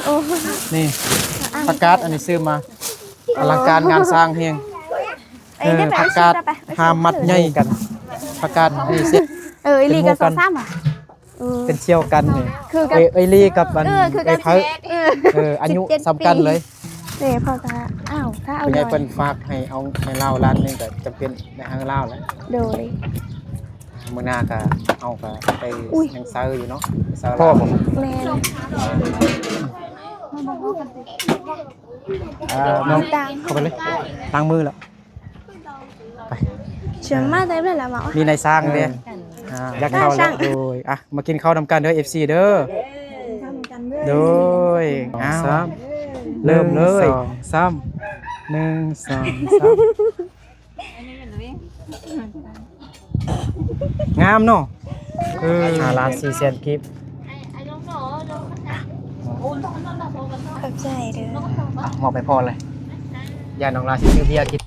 ໂອ້ ນີ້ ອ່າ ຜັກກາດ ອັນນີ້ຊື້ມາ ອະລັງການງານສ້າງແຮງ. ເອີ ເອີ ໄດ້ໄປ ຜັກກາດ ເອົາຊິໄປ ຫາມັດໃຫຍ່ກັນ ຜັກກາດນີ້ເຊັດ ເອີ ອີ່ຫຼີກໍ ເປັນໝູ່ກັນ ສອງສາມ ອ່ະ ເອີ ເປັນສ່ຽວກັນນີ້ ຄືກັບ ເອີ ເອື້ອຍລີກັບອັນ ເອີ ຄືກັນ ເອື້ອຍໄພ ເອີ ເອີ ອາຍຸ ສິບເຈັດ ສ່ຳກັນເລີຍ ເອີ ພໍ່ກໍ ອ້າວ ຖ້າເອົາ ຜູ້ໃຫຍ່ເພິ່ນຝາກໃຫ້ເອົາໃຫ້ລາວລ້ານໜຶ່ງ ກໍຈຳເປັນໄດ້ໃຫ້ລາວແຫຼະ ໂດຍ ມື້ໜ້າກໍເຮົາກໍໄປ ອຸ້ຍ ຍັງເຊົາຢູ່ເນາະ ເຊົາ ພໍບໍ່ ແມ່ນ ອ່າ ນ້ອງ ເຂົ້າໄປເລີຍ ລ້າງມືແລ້ວ ໄປ ເຊີນມາໄດ້ເລີຍລະ ມາ ມີນາຍຊ່າງເດ້ ເອີ ອ່າ ຢາກເຂົ້າແລ້ວ ນາຍຊ່າງ ໂດຍ ອ່ະ ມາກິນເຂົ້ານຳກັນເດີ ເອັຟຊີ ເດີ ໂດຍ ເອົາ ສາມ ເລີ່ມເລີຍ ໜຶ່ງ ສອງ ສາມ ໜຶ່ງ ສອງ ສາມ ງາມເນາະ ເອີ ຫ້າລ້ານສີ່ແສນກີບ ຂອບໃຈເດີ ອ່ະ ມອບໃຫ້ພໍ່ເລີຍ ຢ້ານນ້ອງລາຊິຊື້ເບຍກິນ.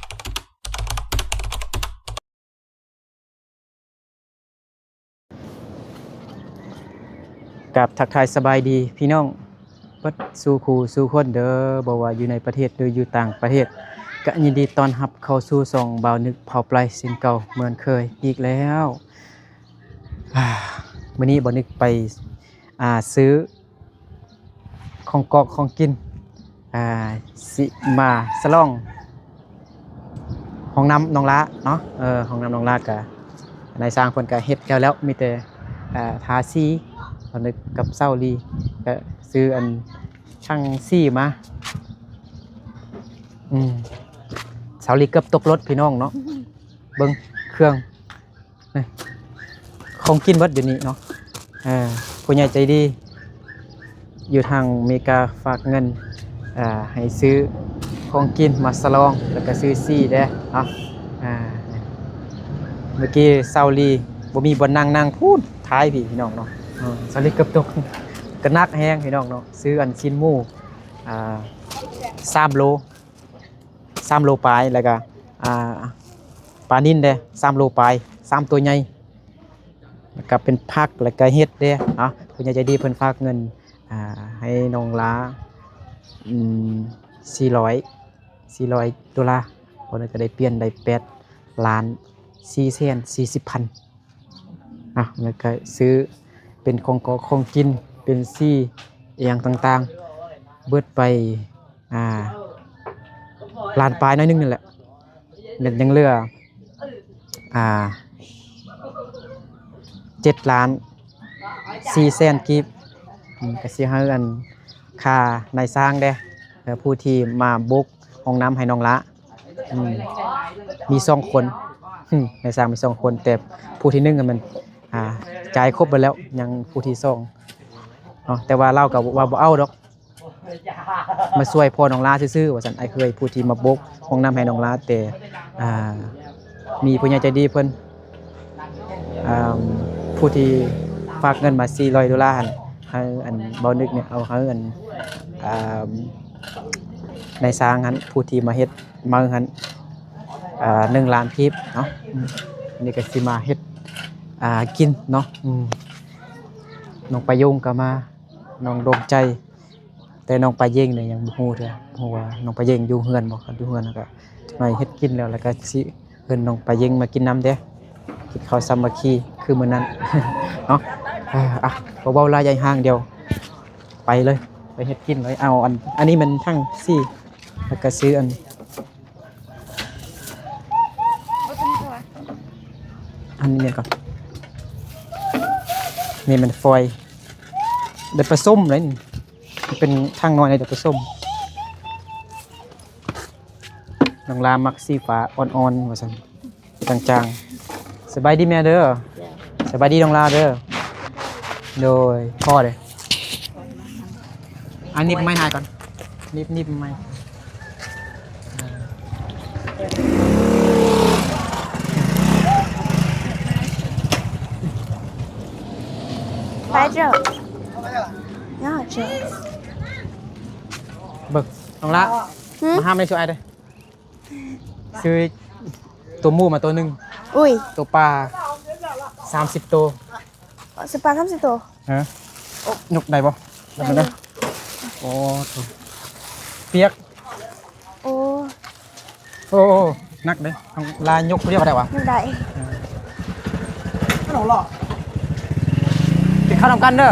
ກາບທັກທາຍສະບາຍດີພີ່ນ້ອງເບິດສູ່ຄູ່ສູ່ຄົນເດີ ບໍ່ວ່າຢູ່ໃນປະເທດ ຫຼື ຢູ່ຕ່າງປະເທດ ກະຍິນດີຕ້ອນຮັບເຂົ້າສູ່ຊ່ອງບ່າວນຶກເຜົາປາຍເຊັ່ນເກົ່າເໝືອນເຄີຍອີກແລ້ວ. ອ່າ ມື້ນີ້ບ່າວນຶກໄປ ອ່າ ຊື້ ຂອງກອກຂອງກິນ ອ່າ ຊິມາສະຫຼອງຫ້ອງນ້ຳນ້ອງລາເນາະ ເອີ ຫ້ອງນ້ຳນ້ອງລາກະ ນາຍຊ່າງເພິ່ນກະເຮັດແລ້ວແລ້ວ ມີແຕ່ ອ່າ ທາສີ ບ່າວນຶກກັບສາວລີກະຊື້ອັນ ຊ່າງສີມາ ອືມ ສາວລີເກືອບຕົກລົດພີ່ນ້ອງເນາະ ເບິ່ງເຄື່ອງ ນີ້ ຂອງກິນເບິດຢູ່ນີ້ເນາະ ເອີ ຜູ້ໃຫຍ່ໃຈດີຢູ່ທາງເມກາຝາກເງິນ ເອີ ໃຫ້ຊື້ຂອງກິນມາສະຫຼອງ ແລ້ວກະຊື້ສີແດ່ເນາະ ອ່າ ເມື່ອກີ້ສາວລີບໍ່ມີບ່ອນນັ່ງ ນັ່ງພຸ້ນທ້າຍພີ້ພີ່ນ້ອງເນາະ ເອີ ສາວລີເກືອບຕົກ ກະໜັກແຮງພີ່ນ້ອງເນາະ ຊື້ອັນຊີ້ນໝູ ອ່າ ສາມໂລ ສາມໂລປາຍ ແລ້ວກະ ອ່າ ປານິນເດ້ ສາມໂລປາຍ ສາມໂຕໃຫຍ່ ແລ້ວກະເປັນຜັກ ແລ້ວກະເຫັດເດ້ເນາະ ຜູ້ໃຫຍ່ໃຈດີເພິ່ນຝາກເງິນ ອ່າ ໃຫ້ນ້ອງລາ ອືມ ສີ່ຮ້ອຍ ສີ່ຮ້ອຍໂດລາ ເພິ່ນກະໄດ້ປ່ຽນໄດ້ແປດລ້ານສີ່ແສນສີ່ສິບພັນ ອ່ະ ແລ້ວກະຊື້ເປັນຂອງເກາະຂອງກິນ ເປັນສີອີ່ຫຍັງຕ່າງໆ ເບິດໄປ ອ່າ ລ້ານປາຍໜ້ອຍໜຶ່ງນີ້ແຫຼະ ແມ່ນຍັງເຫຼືອ ອ່າ ເຈັດລ້ານສີ່ແສນກີບ ອືມ ກະຊິໃຫ້ອັນຄ່ານາຍຊ່າງເດ້ ເອີ ຜູ້ທີ່ມາໂບກຫ້ອງນ້ຳໃຫ້ນ້ອງລາ ອືມ ມີສອງຄົນ ອືມ ນາຍຊ່າງມີສອງຄົນ ແຕ່ຜູ້ທີໜຶ່ງຫັ້ນມັນ ອ່າ ຈ່າຍຄົບເບິດແລ້ວ ຍັງຜູ້ທີສອງເນາະ ແຕ່ວ່າລາວກະວ່າບໍ່ເອົາດອກ ມາຊ່ວຍພໍ່ນ້ອງລາຊື່ໆ ວ່າຊັ້ນ ອ້າຍເຂີຍຜູ້ທີ່ມາໂບກຫ້ອງນ້ຳໃຫ້ນ້ອງລາ ແຕ່ ອ່າ ມີຜູ້ໃຫຍ່ໃຈດີເພິ່ນ ອ່າ ຜູ້ທີ່ຝາກເງິນມາສີ່ຮ້ອຍໂດລາຫັ້ນ ໃຫ້ອັນ ບ່າວນຶກນີ້ເອົາໃຫ້ອັນ ອ່າ ນາຍຊ່າງຫັ້ນ ຜູ້ທີ່ມາເຮັດ ເໝີຫັ້ນ ອ່າ ໜຶ່ງລ້ານກີບເນາະ ອືມ ອັນນີ້ກະຊິມາເຮັດ ອ່າ ກິນເນາະ ອືມ ນ້ອງປາຍົງກະມາ ນ້ອງດວງໃຈ ແຕ່ນ້ອງປາເຢັງນີ້ຍັງບໍ່ຮູ້ເທື່ອ ບໍ່ຮູ້ວ່ານ້ອງປາເຢັງຢູ່ເຮືອນບໍ່ ຄັນຢູ່ເຮືອນກະໄປເຮັດກິນແລ້ວ ແລ້ວກະຊິເອີ້ນນ້ອງປາເຢັງມາກິນນຳເດ້ ກິນເຂົ້າສາມັກຄີຄືມື້ນັ້ນເນາະ ອ່າ ອ່ະ ບໍ່ເວົ້າຫຼາຍໃຫຍ່ຫ່າງ ດຽວໄປເລີຍ ໄປເຮັດກິນເລີຍ ເອົາອັນ ອັນນີ້ມັນທັງສີ່ ແລ້ວກະຊື້ອັນ ອັນນີ້ແມ່ນກໍ ນີ້ແມ່ນຟອຍ ໄດ້ປະສົມເລີຍນີ້ ເປັນຖັງນ້ອຍ ໄດ້ປະສົມ ນ້ອງລາມັກສີຟ້າອ່ອນໆ ວ່າຊັ້ນ ຈາງໆ ສະບາຍດີແມ່ເດີ ສະບາຍດີນ້ອງລາເດີ ໂດຍ ພໍ່ເດ້ ອັນນີ້ໄມ້ຫາຍກ່ອນ ໜີບ ໜີບໄມ້ ໄປເຈົ້າ ຍາເຈົ້າ ເບິ່ງ ນ້ອງລາ ຫືມ ມາຫາແມ່ຊ່ວຍອ້າຍເດີ້ ຊື້ໂຕໝູມາໂຕໜຶ່ງ ອຸ້ຍ ໂຕປາສາມສິບໂຕ ຊື້ປາສາມສິບໂຕ ຮະ ຍົກໄດ້ບໍ່? ໄດ້ ໄດ້ ເດີ ໄດ້. ໂອ້ ໂທ້ ປຽກ. ໂອ້ ໂອ້ ໂອ້ ໜັກເດ້. ລາຍົກຜູ້ດຽວກໍໄດ້ຫວາ? ຍັງໄດ້. ກິນເຂົ້ານຳກັນເດີ.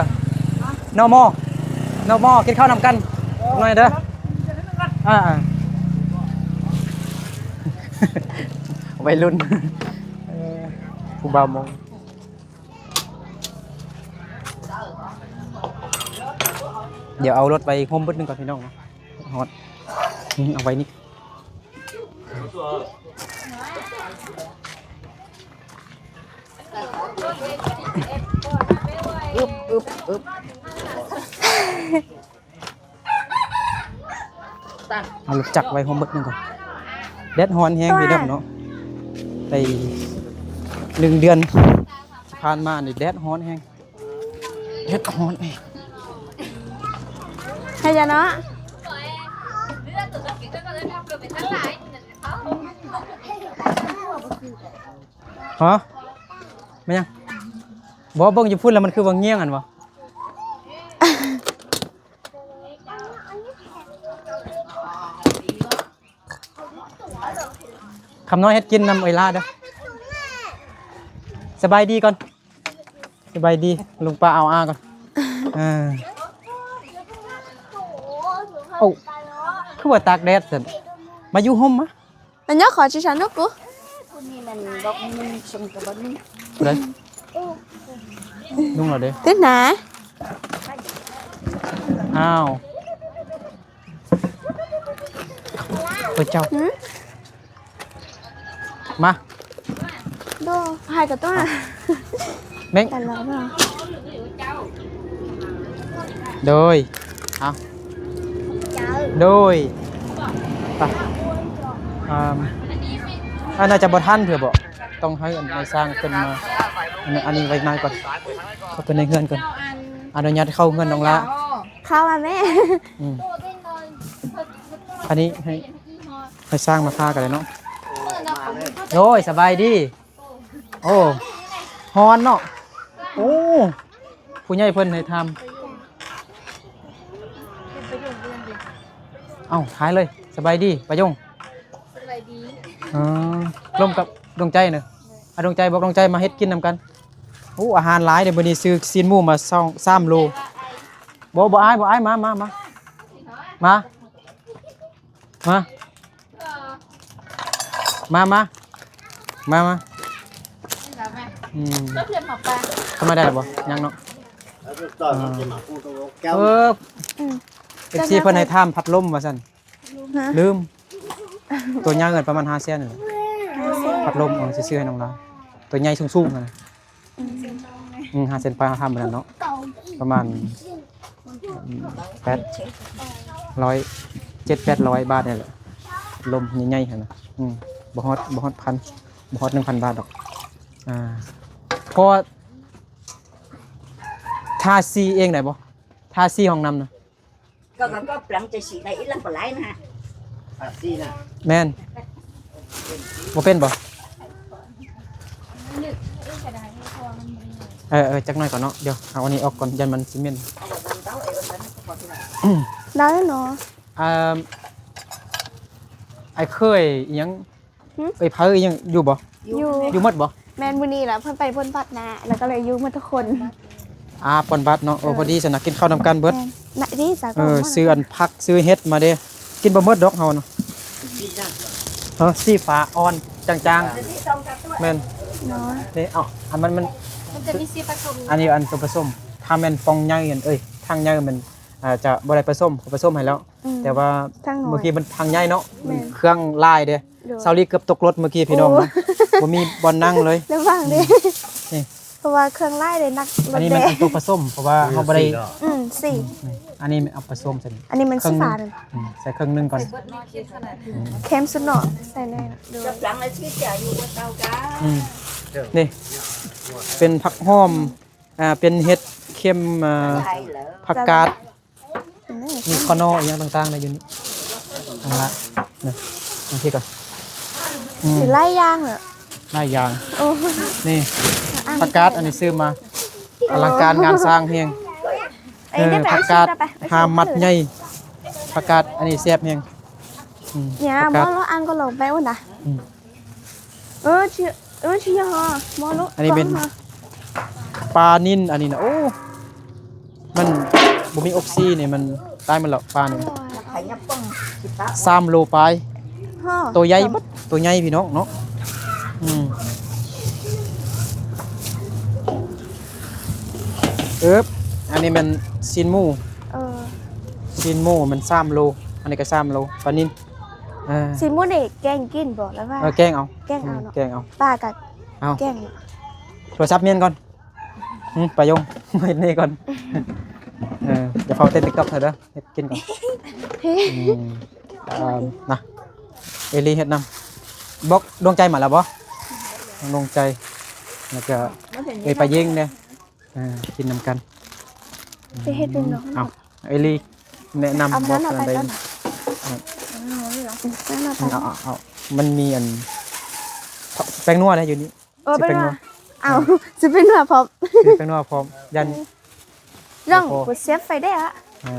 ນອມໍ ນອມໍ ກິນເຂົ້ານຳກັນໜ້ອຍເດີ. ອ່າ ໄວລຸ້ນ ເອີ ຜູ້ບ່າວມົ້ງ. ດຽວເອົາລົດໄປໂຮມເບິດໜຶ່ງກ່ອນພີ່ນ້ອງເນາະ. ຮອດ ອືມ ເອົາໄວ້ນີ້. ອຶບ ອຶບ ອຶບ. ເອົາລົດຈັກໄວ້ໂຮມເບິດໜຶ່ງກ່ອນ. ແດດຮ້ອນແຮງພີ່ນ້ອງເນາະ. ໄດ້ໜຶ່ງເດືອນທີ່ຜ່ານມານີ້ແດດຮ້ອນແຮງ. ເຮັດກໍຮ້ອນເອງ. ໃຫ້ຢາເນາະ. ຮະ? ແມ່ນຫຍັງ? ບໍ່ ເບິ່ງຢູ່ພຸ້ນແລ້ວມັນຄືວ່າງ່ຽງຫັ້ນບໍ່? ຄຳນ້ອຍເຮັດກິນນຳເອື້ອຍຫຼ້າເດີ. ສະບາຍດີກ່ອນ. ສະບາຍດີ ລຸງປ້າອາວອາກ່ອນ. ເອີ ໂອ້ ຄືວ່າຕາກແດດຊັ້ນ. ມາຢູ່ຮົ່ມມາ. ອັນຍອກຂໍຊິຊານຸກກູ. ຜູ້ໃດ? ລຸງລະເດ້. ຕິດໜາ. ອ້າວ. ໂອ້ຍເຈົ້າ. ຫື? ມາ ໂດ ໃຫ້ກັບຕົວ ເມັ້ງ ແຕ່ລະເນາະ. ໂດຍ ເອົາ ໂດຍ ໄປ. ອ່າ ອັນໜ້າຈະບໍ່ທັນເທື່ອບໍ? ຕ້ອງໃຫ້ອັນນາຍຊ່າງເພິ່ນມາ ອັນ ອັນນີ້ໄວ້ໃນກ່ອນ ເຂົ້າໄປໃນເຮືອນກ່ອນ. ອະນຸຍາດເຂົ້າເຮືອນນ້ອງລະ. ເຂົ້າມາແມ່. ອືມ ອັນນີ້ໃຫ້ ໃຫ້ຊ່າງມາພາກັນເລີຍເນາະ. ໂອ້ຍ ສະບາຍດີ. ໂອ້ ຮ້ອນເນາະ. ໂອ້ ຜູ້ໃຫຍ່ເພິ່ນໃຫ້ທຳ. ເອົ້າ ຖ່າຍເລີຍ. ສະບາຍດີ ປາຍົງ. ສະບາຍດີ. ເອີ ລົມກັບດວງໃຈເນາະ. ອາ ດວງໃຈ ບອກດວງໃຈມາເຮັດກິນນຳກັນ. ໂອ້ ອາຫານຫຼາຍເດ້ ມື້ນີ້ຊື້ຊີ້ນໝູມາສອງ ສາມໂລ. ບໍ່ ບໍ່ອາຍ ບໍ່ອາຍ ມາ ມາ ມາ ມາ. ມາ ມາ ມາ ມາ ມາ. ອືມ ທຳມາໄດ້ແລ້ວບໍ່? ຍັງເນາະ. ເອີ ອືມ ເອັຟຊີ ເພິ່ນໃຫ້ຖາມພັດລົມວ່າຊັ້ນ. ຮະ? ລືມ. ຕົວໃຫຍ່ເງິນປະມານຫ້າແສນນີ້ແຫຼະ. ຫ້າແສນ ພັດລົມ ເອີ ຊິຊື້ໃຫ້ນ້ອງລາ ຕົວໃຫຍ່ສູງໆຫັ້ນນະ. ອືມ ອືມ ຫ້າແສນປາຍ ເຮົາທຳມື້ນັ້ນເນາະ ປະມານ ອືມ ແປດຮ້ອຍ ເຈັດແປດຮ້ອຍບາດນີ້ແຫຼະ ລົມໃຫຍ່ໆຫັ້ນນະ. ອືມ ບໍ່ຮອດ ບໍ່ຮອດພັນ ບໍ່ຮອດໜຶ່ງພັນບາດດອກ. ອ່າ ພໍທາສີເອງໄດ້ບໍ່? ທາສີຫ້ອງນ້ຳນະ. ກໍ ກໍ ກໍ ຫຼັງຈາກສີໄດ້ອີກ ຫຼັງປານຫຼາຍນະ. ທາສີນະ. ແມ່ນ. ບໍ່ເປັນບໍ່? ເອີ ເອີ ຈັກໜ້ອຍກ່ອນເນາະ. ດຽວເອົາອັນນີ້ອອກກ່ອນ ຢ້ານມັນຊິເໝັນ. ໄດ້ເນາະ. ອ່າ ອ້າຍເຂີຍອີ່ຫຍັງ ຫື? ເອີຍ ເຜີອີ່ຫຍັງຢູ່ບໍ່? ຢູ່ ຢູ່ໝົດບໍ່? ແມ່ນ ມື້ນີ້ລະເພິ່ນໄປປົນບັດນະ ແລ້ວກໍເລີຍຢູ່ໝົດທຸກຄົນ. ອ່າ ປົນບັດເນາະ. ໂອ້ ເອີ ພໍດີຊັ້ນນະ ກິນເຂົ້ານຳກັນເບິດ. ແມ່ນນະ ດີຈ້ະ. ເອີ ຊື້ອັນຜັກຊື້ເຫັດມາເດ້ ກິນບໍ່ໝົດດອກເຮົານະ. ເອີ ສີຟ້າອ່ອນຈາງໆ. ແມ່ນເນາະ. ນີ້ ເອົາ ອັນມັນ ມັນ ມັນຈະມີສີປະສົມ ອັນນີ້ອັນຕົວປະສົມ. ຖ້າແມ່ນປ່ອງໃຫຍ່ ເອີຍ ຖັງໃຫຍ່ ມັນ ອ່າ ຈະບໍ່ໄດ້ປະສົມ ເຂົາປະສົມໃຫ້ແລ້ວ. ອືມ ແຕ່ວ່າເມື່ອກີ້ມັນຖັງໃຫຍ່ເນາະ. ແມ່ນ ເຄື່ອງຫຼາຍເດ້. ໂດຍ ສາວລີເກືອບຕົກລົດເມື່ອກີ້ພີ່ນ້ອງ. ໂອ້ ບໍ່ມີບ່ອນນັ່ງເລີຍ. ລະວັງເດ້. ອືມ ນີ້ ເພາະວ່າເຄື່ອງຫຼາຍເດ້ ໜັກລົດເດ້. ອັນນີ້ແມ່ນເອົາຕົວປະສົມ ເພາະວ່າເຮົາບໍ່ໄດ້. ອືມ ສີ ອືມ ອັນນີ້ເອົາປະສົມໃສ່ ອັນນີ້ມັນສີຟ້າ. ອືມ ໃສ່ເຄິ່ງໜຶ່ງກ່ອນ. ເຄັມສຸດເນາະ ໃສ່ແນ່. ໂດຍ ອືມ ນີ້ເປັນຜັກຫອມ ອ່າ ເປັນເຫັດເຄັມ ອ່າ ຜັກກາດ. ນີ້ ມີຂະໜໍ່ອີ່ຫຍັງຕ່າງໆນະ ຢູ່ນີ້. ເອົາລະ ນີ້ ມາພີ້ກ່ອນ. ອືມ ຫຼາຍຢ່າງເນາະ ຫຼາຍຢ່າງ. ໂອ້ ນີ້ ອ່າ ຜັກກາດ ອັນນີ້ຊື້ມາ ອະລັງການງານສ້າງແຮງ. ເອີ ຜັກກາດຫາມມັດໃຫຍ່. ຜັກກາດອັນນີ້ແຊບແຮງ. ອືມ ເນຍ ຜັກກາດ ໝໍລະອັງກໍລົງໄປໂອນນະ. ອືມ ເອີ ຊື່ ເອີ ຊື່ຫຍັງຫະ ໝໍລະ ອັນນີ້ເປັນ ປານິນ ອັນນີ້ນະ. ໂອ້ ມັນບໍ່ມີອົກຊີນີ້ ມັນຕາຍໝົດແລ້ວປານີ້. ສາມໂລປາຍ. ໂຕໃຫຍ່ເບິດ ໂຕໃຫຍ່ພີ່ນ້ອງເນາະ. ອືມ ເອີບ ອັນນີ້ແມ່ນຊີ້ນໝູ. ເອີ ຊີ້ນໝູມັນສາມໂລ ອັນນີ້ກໍສາມໂລ ປານິນ. ເອີ ຊີ້ນໝູນີ້ແກງກິນບໍ່ ຫຼືວ່າ? ເອີ ແກງເອົາ ແກງເອົາເນາະ. ອືມ ແກງເອົາ ປາກໍ ເອົາ ແກງເນາະ. ໂທລະສັບມ້ຽນກ່ອນ. ຫື ປາຍົງ ມາເຮັດນີ້ກ່ອນ. ເອີ ຢ່າເຝົ້າເຕັ້ນຕິກຕັອກເດີ ເຮັດກິນກ່ອນ. ອືມ ເອີ ນະ ເອລີເຮັດນຳ ບອກດວງໃຈມາແລ້ວບໍ່? ດວງໃຈ ແລ້ວກໍເອີຍປາຍິງເດ້. ເອີ ກິນນຳກັນ. ຈະເຮັດເປັນບໍ່? ເອົາ ເອລີແນະນຳ ເອົາ ບອກອັນໃດ. ເອົາ ເອົາ ເອົາ ມັນມີອັນ ແປ້ງນົວໄດ້ຢູ່ນີ້. ເອີ ຊິແປ້ງນົວ ເອົາ ຊິແປ້ງນົວພ້ອມ ຊິແປ້ງນົວພ້ອມ ຢ້ານ ເອີ ລອງ ບໍ່ພໍ ເຊຟໄຟແດ່ອະ. ເອີ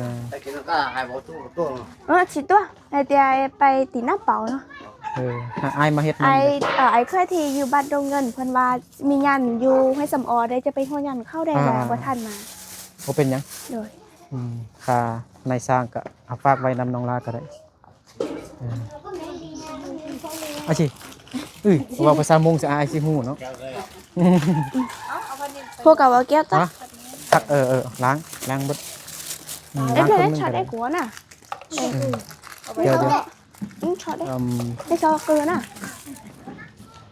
ເອີ ຊິຕົວະ ໃຫ້ແຕ່ໄປຕີນນ້ຳເປົາເນາະ. ເອີ ໃຫ້ອ້າຍມາເຮັດນຳ. ອ້າຍ ເອີ ອ້າຍເຄີຍທີ່ຢູ່ບ້ານດົງເງິນ ເພິ່ນວ່າມີງານຢູ່ຫ້ວຍສຳອໍເດ້ ຈະໄປຮ່ວມງານເຂົາໄດ້ ອ່າ ບໍ່ທັນມາ. ບໍ່ເປັນຫຍັງ. ໂດຍ ອືມ ຄ່ານາຍຊ່າງກໍເອົາຝາກໄວ້ນຳນ້ອງລາກໍໄດ້. ເອີ ອາຊິ ເອີ ເວົ້າພາສາມົ້ງຊະ ອາຍຊິຮູ້ເນາະ. ພວກເຂົາເວົ້າແກ້ວຕາ ຮະ? ເອີ ເອີ ລ້າງ ລ້າງເບິດ. ອືມ ເອີ ລ້າງເຄື່ອງໜຶ່ງກໍໄດ້. ເອີ ດຽວ ດຽວ ອືມ ເອີ ເອີ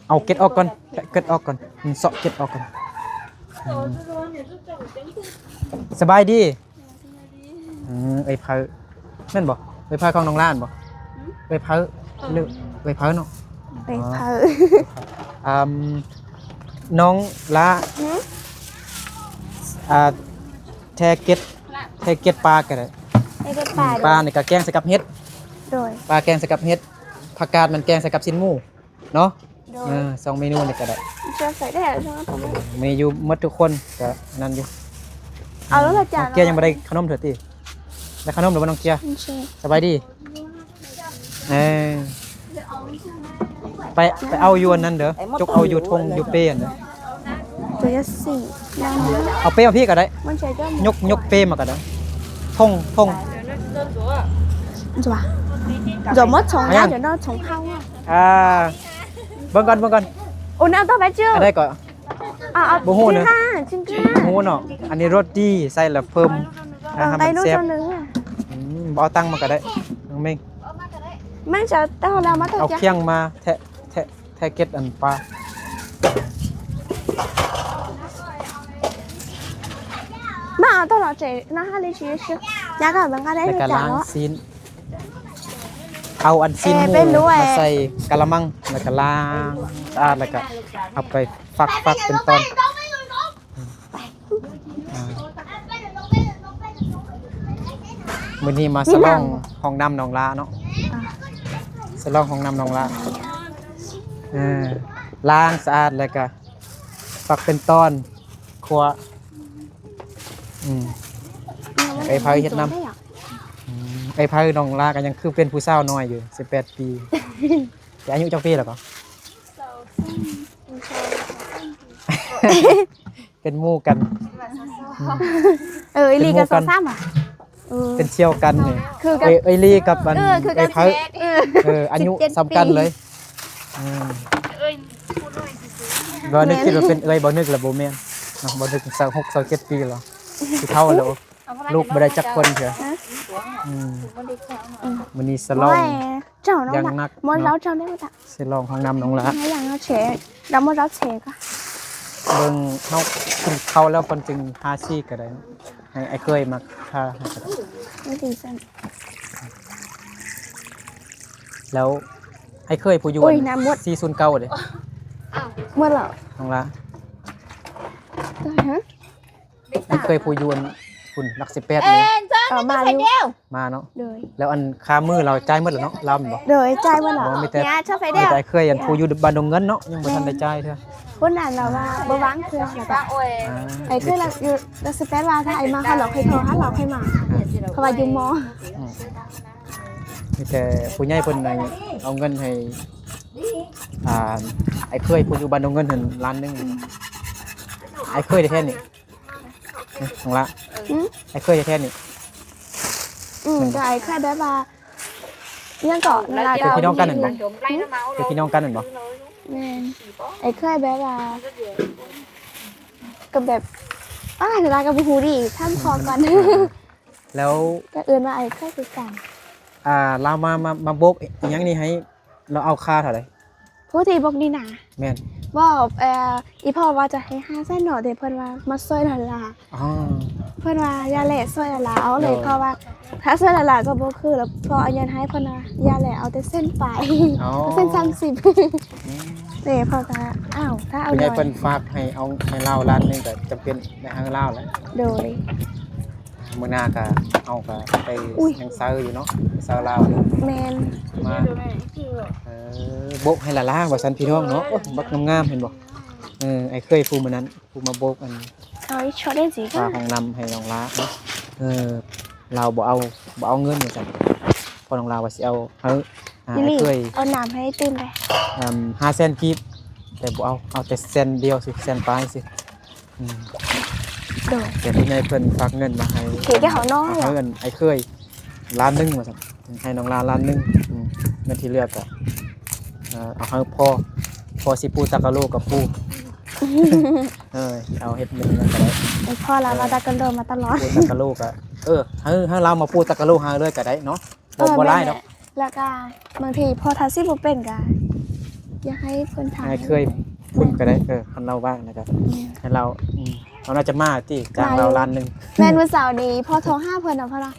ເອົາເກັດອອກກ່ອນ ເກັດອອກກ່ອນ ອືມ ເຊາະເກັດອອກກ່ອນ. ອືມ ສະບາຍດີ. ອືມ ເອື້ອຍເພີ ແມ່ນບໍ່? ເອື້ອຍເພີຂອງນ້ອງຫຼ້ານບໍ່? ຫືມ? ເອື້ອຍເພີ ເອີ ຫຼືເອື້ອຍເພີເນາະ? ເອື້ອຍເພີ ອໍ ອືມ ນ້ອງຫຼ້າ ຫືມ? ອ່າ ແທເກັດ ແທເກັດປາກໍໄດ້ ແທເກັດປາ ອືມ ເດ້ ປານີ້ກໍແກງໃສ່ກັບເຫັດ ໂດຍ ປາແກງໃສ່ກັບເຫັດ ຜັກກາດມັນແກງໃສ່ກັບຊີ້ນໝູ. ເນາະ ໂດຍ ເອີ ສອງເມນູນີ້ກໍໄດ້ ເຊື່ອໃສ່ໄດ້ ມື້ນີ້ຢູ່ໝົດທຸກຄົນກໍນັ້ນຢູ່. ເອົາແລ້ວລະ ອືມ ຈ້າ ນ້ອງເກຍຍັງບໍ່ໄດ້ຂະໜົມເທື່ອຕິ? ໄດ້ຂະໜົມແລ້ວບໍ່ນ້ອງເກຍ? ສະບາຍດີ. ເອີ ໄປ ໄປເອົາຢູ່ອັນນັ້ນເດີ ຈົກເອົາຢູ່ຖົງຢູ່ເປ້ຫັ້ນເດີ. ເອົາເປ້ມາພີ້ກໍໄດ້ ຍົກ ຍົກເປ້ມາກໍໄດ້ ຖົງ ຖົງ ອ່າ ເບິ່ງກ່ອນ ເບິ່ງກ່ອນ ໂອ້ ແນວຕໍ່ໄປຈື່ ອັນໃດກໍ ອ່າ ບໍ່ຮູ້ເນາະ ບໍ່ຮູ້ເນາະ. ອັນນີ້ໂຣຕີໃສ່ແລ້ວເພີ່ມ ອ່າ ໃຫ້ມັນແຊບ. ອືມ ບໍ່ເອົາຕັງມາກໍໄດ້ ນ້ອງເມັງ ມັນຈະເອົາແລ້ວມາ ເອົາຄຽງມາແທະ ແທະ ແທເກັດອັນປາ ມາເອົາໂຕເນາະເຈ ນະ ຫາລີຊີ ຍາກະເບິ່ງກະໄດ້ ແລ້ວກະລ້າງຊີ້ນ ເອົາອັນຊີ້ນໝູມາໃສ່ກະລະມັງ ແລ້ວກະລ້າງສະອາດ ແລ້ວກະເອົາໄປຝັກ ຝັກເປັນຕອນ. ອ່າ ມື້ນີ້ມາສະຫຼອງຫ້ອງນ້ຳນ້ອງຫຼ້າເນາະ ອ່າ ສະຫຼອງຫ້ອງນ້ຳນ້ອງຫຼ້າ ເອີ ລ້າງສະອາດ ແລ້ວກະຝັກເປັນຕອນ ຂົ້ວ ອືມ ເອື້ອຍເພີເຮັດນຳ. ອືມ ເອື້ອຍເພີນ້ອງຫຼ້າກໍຍັງຄືເປັນຜູ້ສາວນ້ອຍຢູ່ ສິບແປດປີ. ແຕ່ອາຍຸຈັກປີແລ້ວກໍ? ເປັນໝູ່ກັນ. ເອີ ອີ່ຫຼີກໍຊາວສາມຫວາ? ເອີ ເປັນສ່ຽວກັນນີ້ ຄືກັນ ເອື້ອຍ ເອື້ອຍລີກັບອັນ ເອີ ຄືກັນ ເອື້ອຍເພີ ເອີ ເອີ ອາຍຸສ່ຳກັນເລີຍ. ອືມ ເອື້ອຍຜູ້ນ້ອຍຊື່ໆ ບໍ່ນຶກ ແມ່ນ ຄິດວ່າເປັນເອື້ອຍ ບໍ່ນຶກລະບໍ່ແມ່ນເນາະ ບໍ່ນຶກຊາວຫົກ ຊາວເຈັດປີແລ້ວ ຊິເຖົ້າແລ້ວ ລູກບໍ່ໄດ້ຈັກຄົນເທື່ອ. ອືມ ມື້ນີ້ສະຫຼອງ ເຈົ້ານ້ອງ ຢ່າງໜັກ ໝົດແລ້ວ ເຈົ້າໄດ້ບໍ່? ສະຫຼອງຫ້ອງນ້ຳນ້ອງຫຼ້າ ໃຫ້ຢ່າງເຮົາແຊ ດຳໝົດແລ້ວແຊກໍ ເບິ່ງເຮົາກິນເຂົ້າແລ້ວກ່ອນຈຶ່ງທາສີກໍໄດ້ ໃຫ້ອ້າຍເຄີຍມາທາໃຫ້ກໍໄດ້. ແລ້ວອ້າຍເຄີຍຜູ້ຢູ່ ໂອ້ຍ ສີ່ສູນເກົ້າເດ້ ໝົດແລ້ວ ນ້ອງຫຼ້າ. ອ້າຍເຄີຍຜູ້ຢູ່ອັນພຸ້ນຫຼັກສິບແປດເດ້ ເອີ ມາຢູ່ ມາເນາະ. ໂດຍ ແລ້ວອັນຄ່າມື້ລາວຈ່າຍໝົດແລ້ວເນາະ ລາວແມ່ນບໍ່? ໂດຍ ຈ່າຍໝົດແລ້ວ ມີແຕ່ ມີແຕ່ອ້າຍເຄີຍອັນຜູ້ຢູ່ບ້ານດົງເງິນເນາະ ຍັງບໍ່ທັນໄດ້ຈ່າຍເທື່ອ. ຄົນນັ້ນລາວວ່າບໍ່ວ່າງເທື່ອ ແລ້ວກໍ ອ່າ ອ້າຍເຄີຍລາວຢູ່ຫຼັກສິບແປດວ່າ ຖ້າອ້າຍມາ ເຮົາລາວຄ່ອຍໂທຫາລາວ ຄ່ອຍມາ. ເພາະວ່າຢູ່ມໍ ອືມ ມີແຕ່ຜູ້ໃຫຍ່ເພິ່ນໃຫ້ເອົາເງິນໃຫ້ ອ່າ ອ້າຍເຂີຍຜູ້ຢູ່ບ້ານດອງເງິນຫັ້ນລ້ານໜຶ່ງ ອ້າຍເຂີຍແທ້ໆນີ້ ນ້ອງລະ ຫືມ? ອ້າຍເຂີຍແທ້ໆນີ້ ອືມ ແມ່ນບໍ່? ກໍອ້າຍເຂີຍແບບວ່າ ຫຍັງເກາະ ເປັນພີ່ນ້ອງກັນແມ່ນບໍ່? ຫືມ? ເປັນພີ່ນ້ອງກັນແມ່ນບໍ່? ແມ່ນ ອ້າຍເຂີຍແບບວ່າ ກໍແບບ ອ້າຍ ລາວກໍບໍ່ຮູ້ດີ ຖາມພໍ່ກ່ອນ ແລ້ວ ກໍເອີ້ນວ່າອ້າຍເຂີຍຄືກັນ ອ່າ ລາວມາ ມາ ມາໂບກອີ່ຫຍັງນີ້ໃຫ້ ລາວເອົາຄ່າເທົ່າໃດ? ຜູ້ທີ່ບົກນີ້ນະ ແມ່ນ ເວົ້າ ເອີ ອີ່ພໍ່ວ່າຈະໃຫ້ຫ້າແສນເນາະ ແຕ່ເພິ່ນວ່າມາຊ່ວຍຫຼານລາ ອໍ ເພິ່ນວ່າຢ່າແຫຼະ ຊ່ວຍຫຼານລາເອົາເລີຍ ໂດຍ ເພາະວ່າຖ້າຊ່ວຍຫຼານລາກໍບໍ່ຄື ແລ້ວພໍ່ອາຍັນໃຫ້ ເພິ່ນວ່າຢ່າແຫຼະ ເອົາແຕ່ແສນປາຍ ອໍ ເອົາແສນສາມສິບ ອືມ ເດ້ ພໍ່ກໍ ອ້າວ ຖ້າເອົາ ຜູ້ໃຫຍ່ ນ້ອຍ ເພິ່ນຝາກໃຫ້ເອົາໃຫ້ລາວລ້ານໜຶ່ງ ກໍຈຳເປັນໄດ້ໃຫ້ລາວແຫຼະ ໂດຍ ມື້ໜ້າກະເຮົາກະໄປ ອຸ້ຍ ຍັງເຊົາຢູ່ເນາະ ເຊົາລາວຢູ່ ແມ່ນ ມາ ເອີ ໂບກໃຫ້ຫຼ້າໆ ວ່າຊັ້ນພີ່ນ້ອງເນາະ ໂອ້ ບັກງາມໆ ເຫັນບໍ່ ເອີ ອ້າຍເຂີຍຜູ້ມື້ນັ້ນ ຜູ້ມາໂບກອັນ ເອົາອີກຊັອດໜຶ່ງຊິ ຝາຫ້ອງນ້ຳໃຫ້ນ້ອງຫຼ້າເນາະ ເອີ ລາວບໍ່ເອົາ ບໍ່ເອົາເງິນວ່າຊັ້ນ ເພາະນ້ອງຫຼ້າວ່າຊິເອົາໃຫ້ ອ່າ ອ້າຍເຂີຍ ເອົານ້ຳໃຫ້ຕື່ມໄປ ອືມ ຫ້າແສນກີບ ແຕ່ບໍ່ເອົາ ເອົາແຕ່ແສນດຽວຊິ ແສນປາຍຊິ ອືມ ໂດຍ ແຕ່ຜູ້ໃຫຍ່ເພິ່ນຝາກເງິນມາໃຫ້ ເຮັດໃຫ້ເຮົາເນາະ ເອົາໃຫ້ອັນອ້າຍເຂີຍລ້ານໜຶ່ງວ່າຊັ້ນ ໃຫ້ນ້ອງຫຼ້າລ້ານໜຶ່ງ ອືມ ເງິນທີ່ເຫຼືອກະ ເອີ ເອົາໃຫ້ພໍ່ ພໍ່ຊິປູຕາກະໂລກັບປູ ເອີ ເອົາເຮັດເປັນນັ້ນກໍໄດ້ ໃຫ້ພໍ່ລາວວ່າ ເອີ ຕາກະໂລມາຕະຫຼອດ ປູຕາກະໂລກະ ເອີ ໃຫ້ ໃຫ້ລາວມາປູຕາກະໂລໃຫ້ເລີຍກໍໄດ້ເນາະ ບໍ່ ເອີ ບໍ່ຫຼາຍດອກ ແມ່ນແຫຼະ ແລ້ວກະບາງທີພໍ່ຖ້າຊິບໍ່ເປັນກະ ຢາກໃຫ້ເພິ່ນຖາມ ໃຫ້ເຂີຍພຸ້ນກໍໄດ້ ເອີ ຄັນລາວວ່າງນະກະ ອືມ ໃຫ້ລາວ ອືມ ລາວໜ້າຈະມາຕິ ຈ້າງລາວລ້ານໜຶ່ງ ແມ່ນ ມື້ເຊົ້ານີ້ພໍ່ໂທຫາເພິ່ນນະ ເພິ່ນວ່າ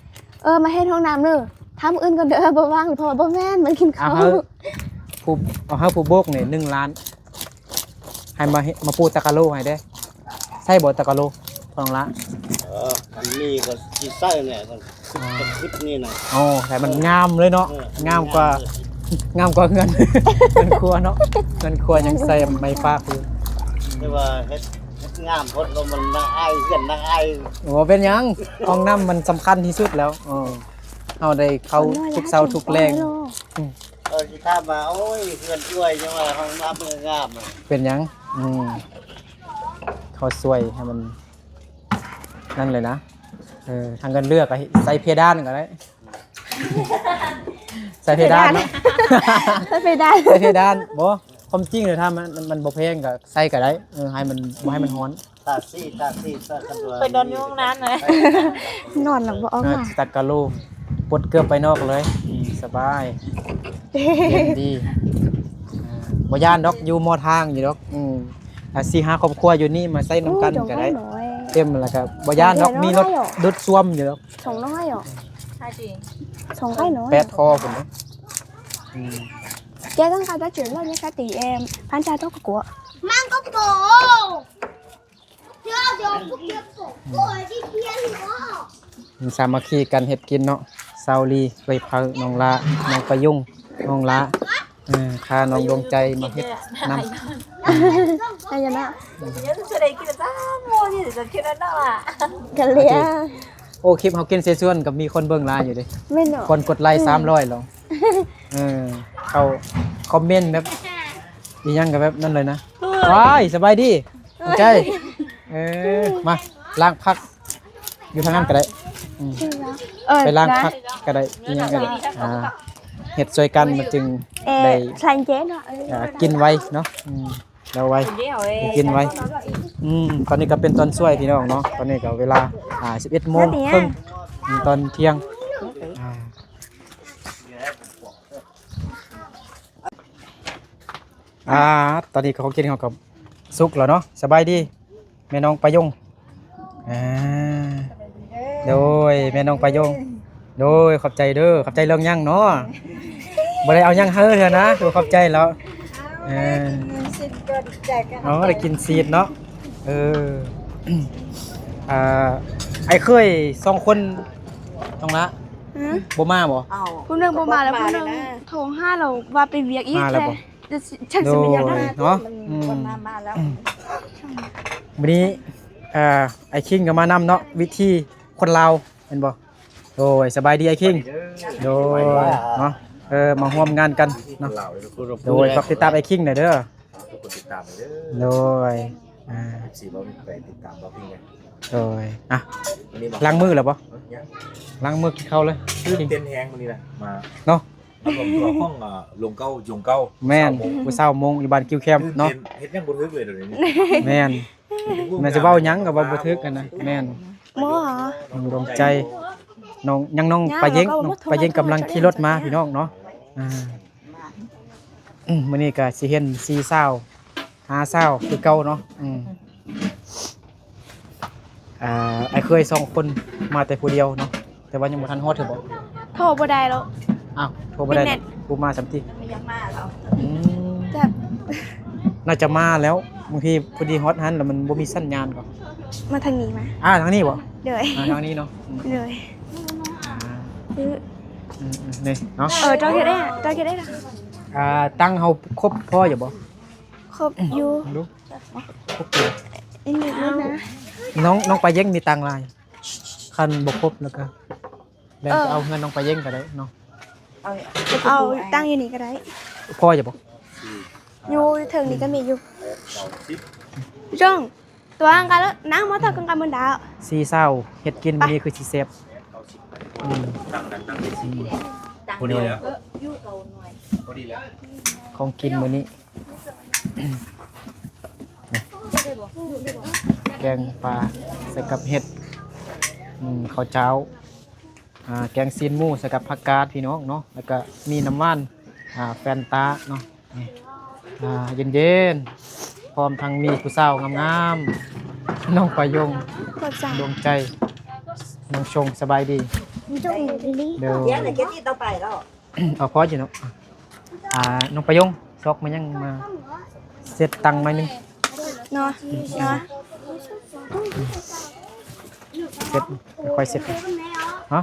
ເອີ ມາເຮັດຫ້ອງນ້ຳເດີ ຖ້າມື້ອື່ນກ່ອນເດີ ບໍ່ວ່າງ ເພາະວ່າບໍ່ແມ່ນ ມາກິນເຂົ້າ ເອົາໃຫ້ຜູ້ ເອົາໃຫ້ຜູ້ໂບກນີ້ໜຶ່ງລ້ານ ໃຫ້ມາເຮັດ ມາປູຕາກະໂລໃຫ້ເດ້ ໃຊ້ບໍ່ຕາກະໂລ ນ້ອງຫຼ້າ ເອີ ຄັນມີກໍຊິໃຊ້ແຫຼະ ຄັນຄິດ ຄິດນີ້ນະ ອໍ ໃຫ້ມັນງາມເລີຍເນາະ ເອີ ງາມກວ່າ ງາມກວ່າເຮືອນ ເຮືອນຄົວເນາະ ເຮືອນຄົວຍັງໃສ່ໄມ້ຟາກຢູ່ ແຕ່ວ່າເຮັດ ເຮັດງາມໂພດ ແລ້ວມັນໜ້າອາຍ ເຮືອນໜ້າອາຍ ບໍ່ເປັນຫຍັງ ຫ້ອງນ້ຳມັນສຳຄັນທີ່ສຸດແລ້ວ ເອີ ເຮົາໄດ້ເຂົ້າທຸກເຊົ້າທຸກແລງ ເອີ ຊິຖາມວ່າ ໂອ້ຍ ເຮືອນອວຍ ຍັງວ່າຫ້ອງນ້ຳມັນງາມ ເປັນຫຍັງ ອືມ ເຂົາຊ່ວຍໃຫ້ມັນ ນັ້ນເລີຍນະ ເອີ ທາງເງິນເຫຼືອກໍໃສ່ເພດານກໍໄດ້ ໃສ່ເພດານເນາະ ໃສ່ເພດານ ໃສ່ເພດານ ບໍ່ ຄວາມຈິງແລ້ວ ຖ້າມັນ ມັນ ມັນບໍ່ແພງກໍໃສ່ກໍໄດ້ ເອີ ໃຫ້ມັນ ບໍ່ໃຫ້ມັນຮ້ອນ ຕາສີ ຕາສີ ຕາຄັນວ່າ ໄປນອນຢູ່ຫ້ອງນ້ຳນະ ນອນແລ້ວບໍ່ອອກມາ ເອີ ຕາກະໂລ ປົດເກີບໄປນອກເລີຍ ອືມ ສະບາຍ ເຢັນດີ ອ່າ ບໍ່ຢ້ານດອກ ຢູ່ມໍທາງຢູ່ດອກ ອືມ ອ່າ ສີ່ຫ້າຄອບຄົວຢູ່ນີ້ມາໃຊ້ນຳກັນກໍໄດ້ ເຕັມແລ້ວກໍບໍ່ຢ້ານດອກ ມີລົດດູດຊວມຢູ່ດອກ ສອງຮ້ອຍເນາະ ສອງຮ້ອຍເນາະ ແປດທໍ່ພຸ້ນເນາະ ອືມ ແກຕ້ອງການຈະເຈີເລື່ອງນີ້ແຄ່ຕີເອັມ ພັນຈາໂຕກະກົວ ມັນກໍໂປ ມັນສາມັກຄີກັນເຮັດກິນເນາະ ສາວລີ ເອື້ອຍເພີ ນ້ອງຫຼ້າ ນ້ອງປະຍຸງ ນ້ອງຫຼ້າ ເອີ ພານ້ອງດວງໃຈມາເຮັດນຳ ອາຍະນະ ກະເລຍ ໂອ້ ຄລິບເຮົາກິນເສສວນກໍມີຄົນເບິ່ງຫຼາຍຢູ່ເດ້ ແມ່ນເນາະ ຄົນກົດໄລ ອືມ ສາມຮ້ອຍແລ້ວ ເອີ ເຂົາຄອມເມັນແບບ ອີ່ຫຍັງກໍແບບນັ້ນເລີຍນະ ເອີ ວ້າຍ ສະບາຍດີ ເອີ ໃຈ ເອີ ມາລ້າງຜັກ ຢູ່ທາງນັ້ນກໍໄດ້ ອືມ ເອີ ໄປລ້າງຜັກກໍໄດ້ ອີ່ຫຍັງກໍໄດ້ ອ່າ ເຮັດຊ່ວຍກັນມັນຈຶ່ງ ເອີ ໄດ້ ເອີ ກິນໄວເນາະ ອືມ ແລ້ວໄວ ກິນໄວ ອືມ ຕອນນີ້ກໍເປັນຕອນສວຍພີ່ນ້ອງເນາະ ຕອນນີ້ກໍເວລາ ອ່າ ສິບເອັດໂມງເຄິ່ງ ຕອນທ່ຽງ ອ່າ ອ່າ ຕອນນີ້ຂອງກິນເຮົາກໍສຸກແລ້ວເນາະ ສະບາຍດີ ແມ່ນ້ອງປາຍົງ ອ່າ ໂດຍ ແມ່ນ້ອງປາຍົງ ໂດຍ ຂອບໃຈເດີ ຂອບໃຈເລື່ອງຫຍັງເນາະ ບໍ່ໄດ້ເອົາຫຍັງໃຫ້ເທື່ອນະ ໂດຍ ຂອບໃຈແລ້ວ ເອີ ເອົາ ໄດ້ກິນຊີ້ນເນາະ ເອີ ອ່າ ອ້າຍເຂີຍສອງຄົນ ນ້ອງລະ ຫືມ ບໍ່ມາບໍ່? ຜູ້ໜຶ່ງບໍ່ມາແລ້ວ ຜູ້ໜຶ່ງໂທຫາແລ້ວວ່າໄປວຽກອີກ ມາແລ້ວບໍ່? ແທ້ ຈັກຊິເປັນຫຍັງເນາະ ອືມ ມາແລ້ວ ມື້ນີ້ ອ່າ ອ້າຍຄິງກໍມານຳເນາະ ວິຖີຄົນລາວ ແມ່ນບໍ່? ໂດຍ ສະບາຍດີອ້າຍຄິງ. ໂດຍ ເນາະ ເອີ ມາຮ່ວມງານກັນເນາະ. ໂດຍ ຝາກຕິດຕາມອ້າຍຄິງແດ່ເດີ. ໂດຍ ອ່າ ເອັຟຊີ ເວົ້າໄປຕິດຕາມເວົ້າເພງແດ່. ໂດຍ ອ່ະ ລ້າງມືແລ້ວບໍ່? ຍັງ ລ້າງມືກິນເຂົ້າເລີຍ. ຕື່ນເຕັ້ນແຮງມື້ນີ້ນະ ມາເນາະ ມາລວມຕົວຂອງ ເອີ ລົງເກົ້າ ຢົງເກົ້າ. ແມ່ນ ຊາວໂມງ ຜູ້ຊາວໂມງຢູ່ບ້ານກິວແຄມເນາະ. ເຮັດຫຍັງບໍ່ຖືກເລີຍດຽວນີ້. ແມ່ນ ແມ່ນຊິເວົ້າຫຍັງກໍເວົ້າບໍ່ຖືກຫັ້ນນະ. ແມ່ນ ບໍ່ ນ້ອງດວງໃຈ ນ້ອງ ຍັງນ້ອງປາເຢັງ ນ້ອງປາເຢັງກຳລັງຂີ່ລົດມາພີ່ນ້ອງເນາະ. ອ່າ ອືມ ມື້ນີ້ກໍຊິເຫັນສີ່ສາວຫ້າສາວຄືເກົ່າເນາະ. ອືມ ອ່າ ອ້າຍເຂີຍສອງຄົນມາແຕ່ຜູ້ດຽວເນາະ ແຕ່ວ່າຍັງບໍ່ທັນຮອດເທື່ອບໍ? ໂທບໍ່ໄດ້ແລ້ວ. ອ້າວ ໂທບໍ່ໄດ້ ບໍ່ມາຊ້ຳຕິ? ອືມ ແບບ ໜ້າຈະມາແລ້ວ ບາງທີພໍດີຮອດຫັ້ນແລ້ວມັນບໍ່ມີສັນຍານກໍ ມາທາງນີ້ມາ. ອ່າ ທາງນີ້ບໍ? ໂດຍ ອ່າ ທາງນີ້ເນາະ. ໂດຍ ອ່າ ອືມ ນີ້ເນາະ. ເອີ ເຈົ້າເຮັດໄດ້ ເຈົ້າເຮັດໄດ້. ອ່າ ຕັ້ງເຮົາຄົບພໍຢູ່ບໍ? ຄົບຢູ່ ເບິ່ງດູ ຄົບຢູ່. ອີກນິດໜຶ່ງນະ. ນ້ອງ ນ້ອງປາເຢັງມີຕັງຫຼາຍ ຄັນບໍ່ຄົບແລ້ວກໍແບ່ງ ເອີ ເອົາເຮືອນນ້ອງປາເຢັງກໍໄດ້ເນາະ. ເອົາ ເອົາຕັ້ງຢູ່ນີ້ກໍໄດ້. ພໍຢູ່ບໍ? ຢູ່ເທິງນີ້ກໍມີຢູ່. ຈົງ ຕົວກັນແລ້ວ ນັ່ງມາເຖິງກັນບນດາວ. ສີ່ສາວເຮັດກິນມື້ນີ້ຄືຊິແຊບ. ອືມ ພໍດີແລ້ວ ພໍດີແລ້ວ ຂອງກິນມື້ນີ້. ແກງປາໃສ່ກັບເຫັດ ອືມ ເຂົ້າເຈົ້າ ອ່າ ແກງຊີ້ນໝູໃສ່ກັບຜັກກາດພີ່ນ້ອງເນາະ ແລ້ວກະມີນ້ຳຫວານ ອ່າ ແຟນຕາເນາະ. ນີ້ ອ່າ ເຢັນໆ ພ້ອມທັງມີຜູ້ສາວງາມໆ ນ້ອງປາຍົງ ດວງໃຈ ນ້ອງຊົງ. ສະບາຍດີ. ໂດຍ ເອົາພໍຢູ່ເນາະ. ອ່າ ນ້ອງປາຍົງ ຊອກມາຍັງມາເຊັດຕັ່ງໜ້ອຍໜຶ່ງເນາະ ເນາະ. ເຊັດ ຄ່ອຍເຊັດເນາະ.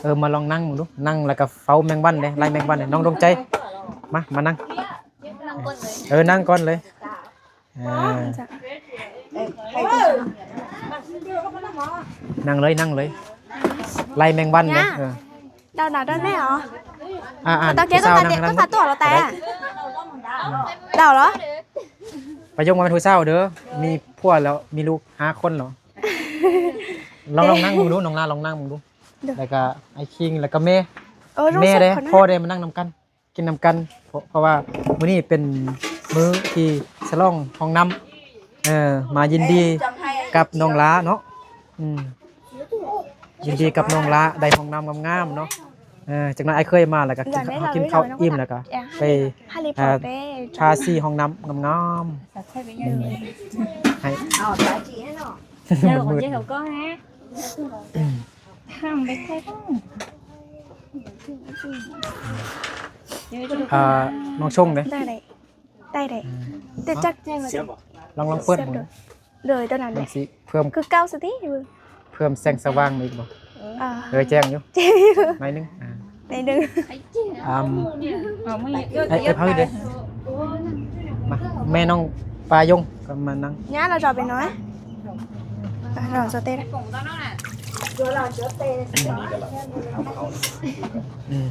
ເອີ ມາລອງນັ່ງເບິ່ງດູ ນັ່ງແລ້ວກໍເຝົ້າແມງວັນເດ້ ໄລ່ແມງວັນເດ້. ນ້ອງດວງໃຈ ມາ ມານັ່ງ. ເອີ ນັ່ງກ່ອນເລີຍ. ອ່າ ນັ່ງເລີຍ ນັ່ງເລີຍ ໄລ່ແມງວັນເດ້. ເອີ ດາວໜາວດາວແນ່ເນາະ. ອ່າ ອ່າ ຕະເກຍ ຜູ້ສາວນັ່ງ ຕ້ອງການຕົວເຮົາແຕ່ ດາວເນາະ. ປາຍົງວ່າແມ່ນຜູ້ສາວເດີ ມີຜົວແລ້ວ ມີລູກຫ້າຄົນເນາະ. ລອງ ລອງນັ່ງເບິ່ງດູ ນ້ອງລາ ລອງນັ່ງເບິ່ງດູ. ແລ້ວກໍອ້າຍຄິງ ແລ້ວກໍແມ່ ເອີ ແມ່ເດ້ ພໍ່ເດ້ ມານັ່ງນຳກັນ ກິນນຳກັນ ເພາະ ເພາະວ່າມື້ນີ້ເປັນມື້ທີ່ສະຫຼອງຫ້ອງນ້ຳ ເອີ ມາຍິນດີກັບນ້ອງຫຼ້າເນາະ. ອືມ ຍິນດີກັບນ້ອງຫຼ້າໄດ້ຫ້ອງນ້ຳງາມໆເນາະ. ເອີ ຈັກໜ້ອຍອ້າຍເຂີຍມາ ແລ້ວກໍກິນ ເຮົາກິນເຂົ້າອີ່ມ ແລ້ວກໍໄປ ເອີ ທາສີຫ້ອງນ້ຳງາມໆ. ໃຫ້ ອ່າ ນ້ອງຊົງເດ້ ໄດ້ ໄດ້ ໄດ້ ແຕ່ຈັກ ລອງ ລອງເປີດເບິ່ງ. ໂດຍ ໂຕນັ້ນແຫຼະ ມັນຊິເພີ່ມ ຄືເກົ່າສະຕິ ເພີ່ມແສງສະຫວ່າງມາອີກບໍ່? ອ່າ ເອີ ແຈ້ງຢູ່ ແຈ້ງຢູ່ ໜ້ອຍໜຶ່ງ ອ່າ ໜ້ອຍໜຶ່ງ. ອ່າ ໄອ້ ໄອ້ເພິ່ນເດ້ ມາ ແມ່ນ້ອງປາຍົງກໍມານັ່ງ. ຍາລາວຈອດເປັນນ້ອຍ ລາວຈອດເຕະ ອືມ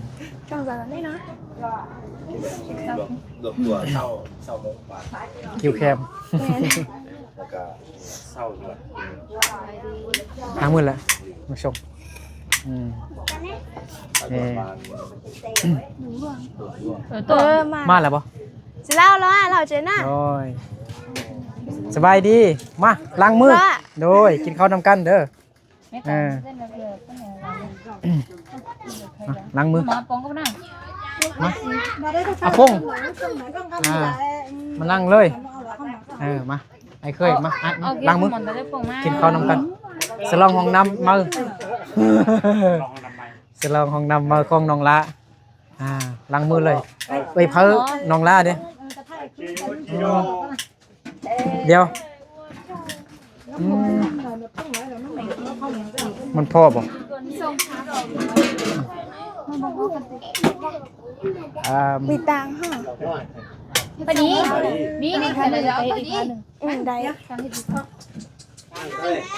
ລວມຕົວເຊົ້າ ເຊົ້າໂມງກວ່າ ຄິວແຄມ ແມ່ນ ແລ້ວກໍເຊົ້າດ້ວຍ ຫ້າໝື່ນລະ ມາສົ່ງ ອືມ ເອີ ເອີ ມາ ມາແລ້ວບໍ່? ຊິເລົ່າແລ້ວ ເລົ່າເຈນນະ ໂອ້ຍ ສະບາຍດີ ມາ ລ້າງມື ໂດຍ ກິນເຂົ້ານຳກັນເດີ. ເອີ ມາ ລ້າງມື ມາ ອາປົງ ອ່າ ມານັ່ງເລີຍ ເອີ ມາ ອ້າຍເຂີຍ ມາ ອ້າຍ ມາ ລ້າງມື ກິນເຂົ້ານຳກັນ ສະຫຼອງຫ້ອງນ້ຳເມົາ ສະຫຼອງຫ້ອງນ້ຳເມົາຂອງນ້ອງຫຼ້າ ອ່າ ລ້າງມືເລີຍ ເອີຍ ເພີ ນ້ອງຫຼ້າເດ້ ອືມ. ດຽວ ອືມ ມັນພໍບໍ່? ອ່າ ມີຕັງຫະ? ປານນີ້ ມີ ມີ ມີ ອືມ ໄດ້.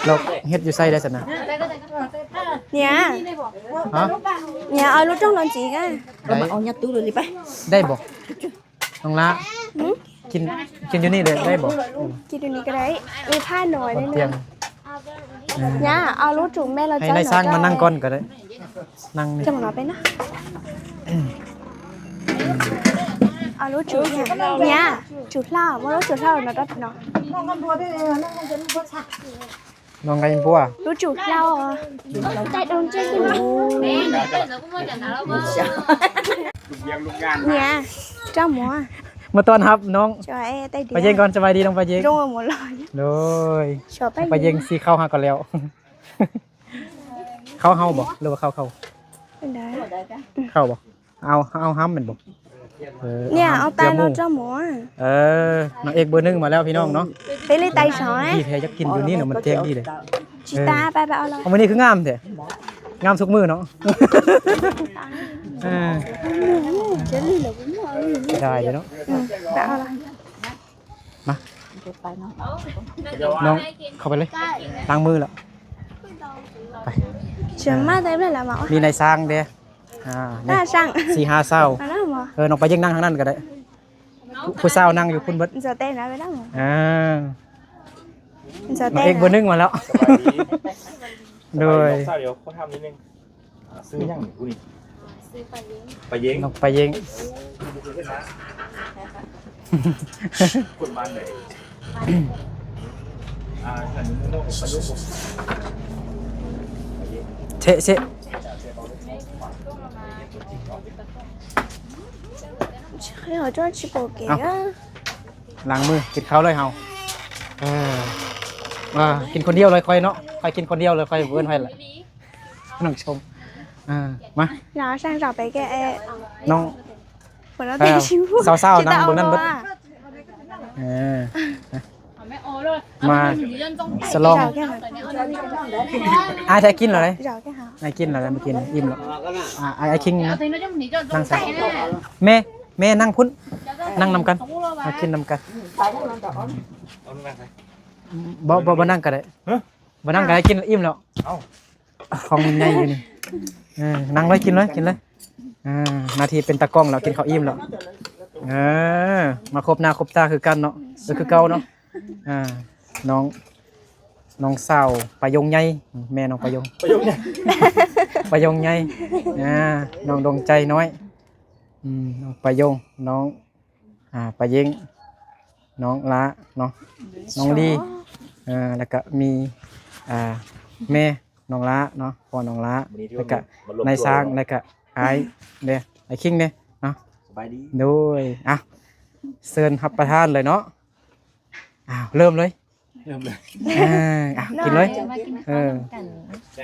ລາວເຮັດຢູ່ໃສໄດ້ຊັ້ນນະ? ເນຍ ຮະ? ເນຍ ເອົາລົດຈ້ອງນອນຈີກະ ໄດ້ ເອົາຍາຕູ້ເລີຍໄປ ໄດ້ບໍ່? ນ້ອງລະ ຫື? ກິນ ກິນຢູ່ນີ້ເດ້ ໄດ້ບໍ່? ກິນຢູ່ນີ້ກໍໄດ້ ມີຜ້າໜອຍ ມັນຕຽງ ເນຍ ເອົາລູກຈຸແມ່ລະ ໃຫ້ນາຍຊ່າງມານັ່ງກ່ອນກໍໄດ້ ນັ່ງນີ້ ຈະມາເນາະ ໄປນະ ເອົາລູກຈຸເນຍ ຈຸເຫຼົ້າ ບໍ່ລູກຈຸເຫຼົ້າເນາະ ເນາະ ນ້ອງໄກ່ປົວ ຮູ້ຈັກເຮົາ ເນຍ ເຈົ້າໝໍ ມາຕ້ອນຮັບນ້ອງ ປາເຢັງກ່ອນ ສະບາຍດີນ້ອງປາເຢັງ ໂດຍ ປາເຢັງຊິເຂົ້າຫາກັນແລ້ວ ເຂົ້າເຮົາບໍ່ ຫຼືວ່າເຂົ້າເຂົາ? ເຂົ້າບໍ່? ເອົາ ເອົາຫ້ຳແມ່ນບໍ່? ເອີ ເນຍ ເອົາຕາຍແລ້ວເຈົ້າໝໍ ເອີ ນາງເອກເບີໜຶ່ງມາແລ້ວພີ່ນ້ອງເນາະ ເປັນເລີຍຕາຍສອງ ດີແທ້ ຢາກກິນຢູ່ນີ້ເນາະ ມັນແຈ້ງດີເດ້ ຊິຕາຍ ໄປ ໄປເອົາລະ ເອົາມື້ນີ້ຄືງາມແທ້ ງາມທຸກມື້ເນາະ ເອີ ໄດ້ເນາະ ອືມ ໄປເອົາລະ ມາ ນ້ອງ ເຂົ້າໄປເລີຍ ລ້າງມືແລ້ວ ໄປ ເຊີນມາເຕັມເລີຍລະ ມາ ມີນາຍຊ່າງເດ້ ອ່າ ນາຍຊ່າງ ສີ່ຫ້າສາວ ເອີ ນ້ອງໄປຢືນນັ່ງທາງນັ້ນກໍໄດ້ ຜູ້ ຜູ້ສາວນັ່ງຢູ່ພຸ້ນເບິດ ຈະເຕັ້ນນະໄປນຳ ອ່າ ຈະເຕັ້ນ ນ້ອງເອກເບີໜຶ່ງມາແລ້ວ ສະບາຍດີ ໂດຍ ສະບາຍດີນ້ອງສາວ ດຽວຂໍຖາມນິດໜຶ່ງ ອ່າ ຊື່ຫຍັງນີ້? ປາເຢັງ ນ້ອງປາເຢັງ ຄົນບ້ານໃດ? ເຊະເຊະ ເອົ້າ ລ້າງມື ກິນເຂົ້າເລີຍເຮົາ ເອີ ເອີ ກິນຄົນດຽວເລີຍຂ້ອຍເນາະ ຂ້ອຍກິນຄົນດຽວເລີຍ ຂ້ອຍບໍ່ເອີ້ນໃຜລະ ນ້ອງຊົມ ເອີ ມາ ນ້ອງຊ່າງຈະໄປແກະ ນ້ອງ ເອີ ສາວໆ ນັ່ງເບິ່ງນັ້ນເບິດ ເອີ ມາສະຫຼອງ ອ້າຍແທ້ກິນແລ້ວເດ້ ອ້າຍກິນແລ້ວເດ້ ມື້ກີ້ນີ້ອີ່ມແລ້ວ ອ້າຍ ອ້າຍຄິງ ນັ່ງໃສ່ ແມ່ ແມ່ນັ່ງພຸ້ນ ນັ່ງນຳກັນ ມາກິນນຳກັນ ບໍ່ ບໍ່ ບໍ່ນັ່ງກໍໄດ້ ບໍ່ນັ່ງກໍໄດ້ ກິນອີ່ມແລ້ວ ເອົ້າ ຂອງມັນໃຫຍ່ຢູ່ນີ້ ເອີ ນັ່ງເລີຍ ກິນເລີຍ ກິນເລີຍ ເອີ ໜ້າທີ່ເປັນຕາກ້ອງແລ້ວ ກິນເຂົ້າອີ່ມແລ້ວ ເອີ ມາຄົບໜ້າຄົບຕາຄືກັນເນາະ ກໍຄືເກົ່າເນາະ ອ່າ ນ້ອງ ນ້ອງສາວປາຍົງໃຫຍ່ ແມ່ນ້ອງປາຍົງ ປາຍົງໃຫຍ່ ປາຍົງໃຫຍ່ ອ່າ ນ້ອງດວງໃຈນ້ອຍ ອືມ ນ້ອງປາຍົງ ນ້ອງ ອ່າ ປາເຢັງ ນ້ອງລາເນາະ ນ້ອງລີ ເອີ ແລ້ວກະມີ ອ່າ ແມ່ນ້ອງລາເນາະ ພໍ່ນ້ອງລາ ແລ້ວກະນາຍຊ່າງ ແລ້ວກະອ້າຍເດ້ ອ້າຍຄິງເດ້ເນາະ ສະບາຍດີ ໂດຍ ອ່ະ ເຊີນຮັບປະທານເລີຍເນາະ ອ້າວ ເລີ່ມເລີຍ ເລີ່ມເລີຍ ເອີ ອ່ະ ກິນເລີຍ ເອີ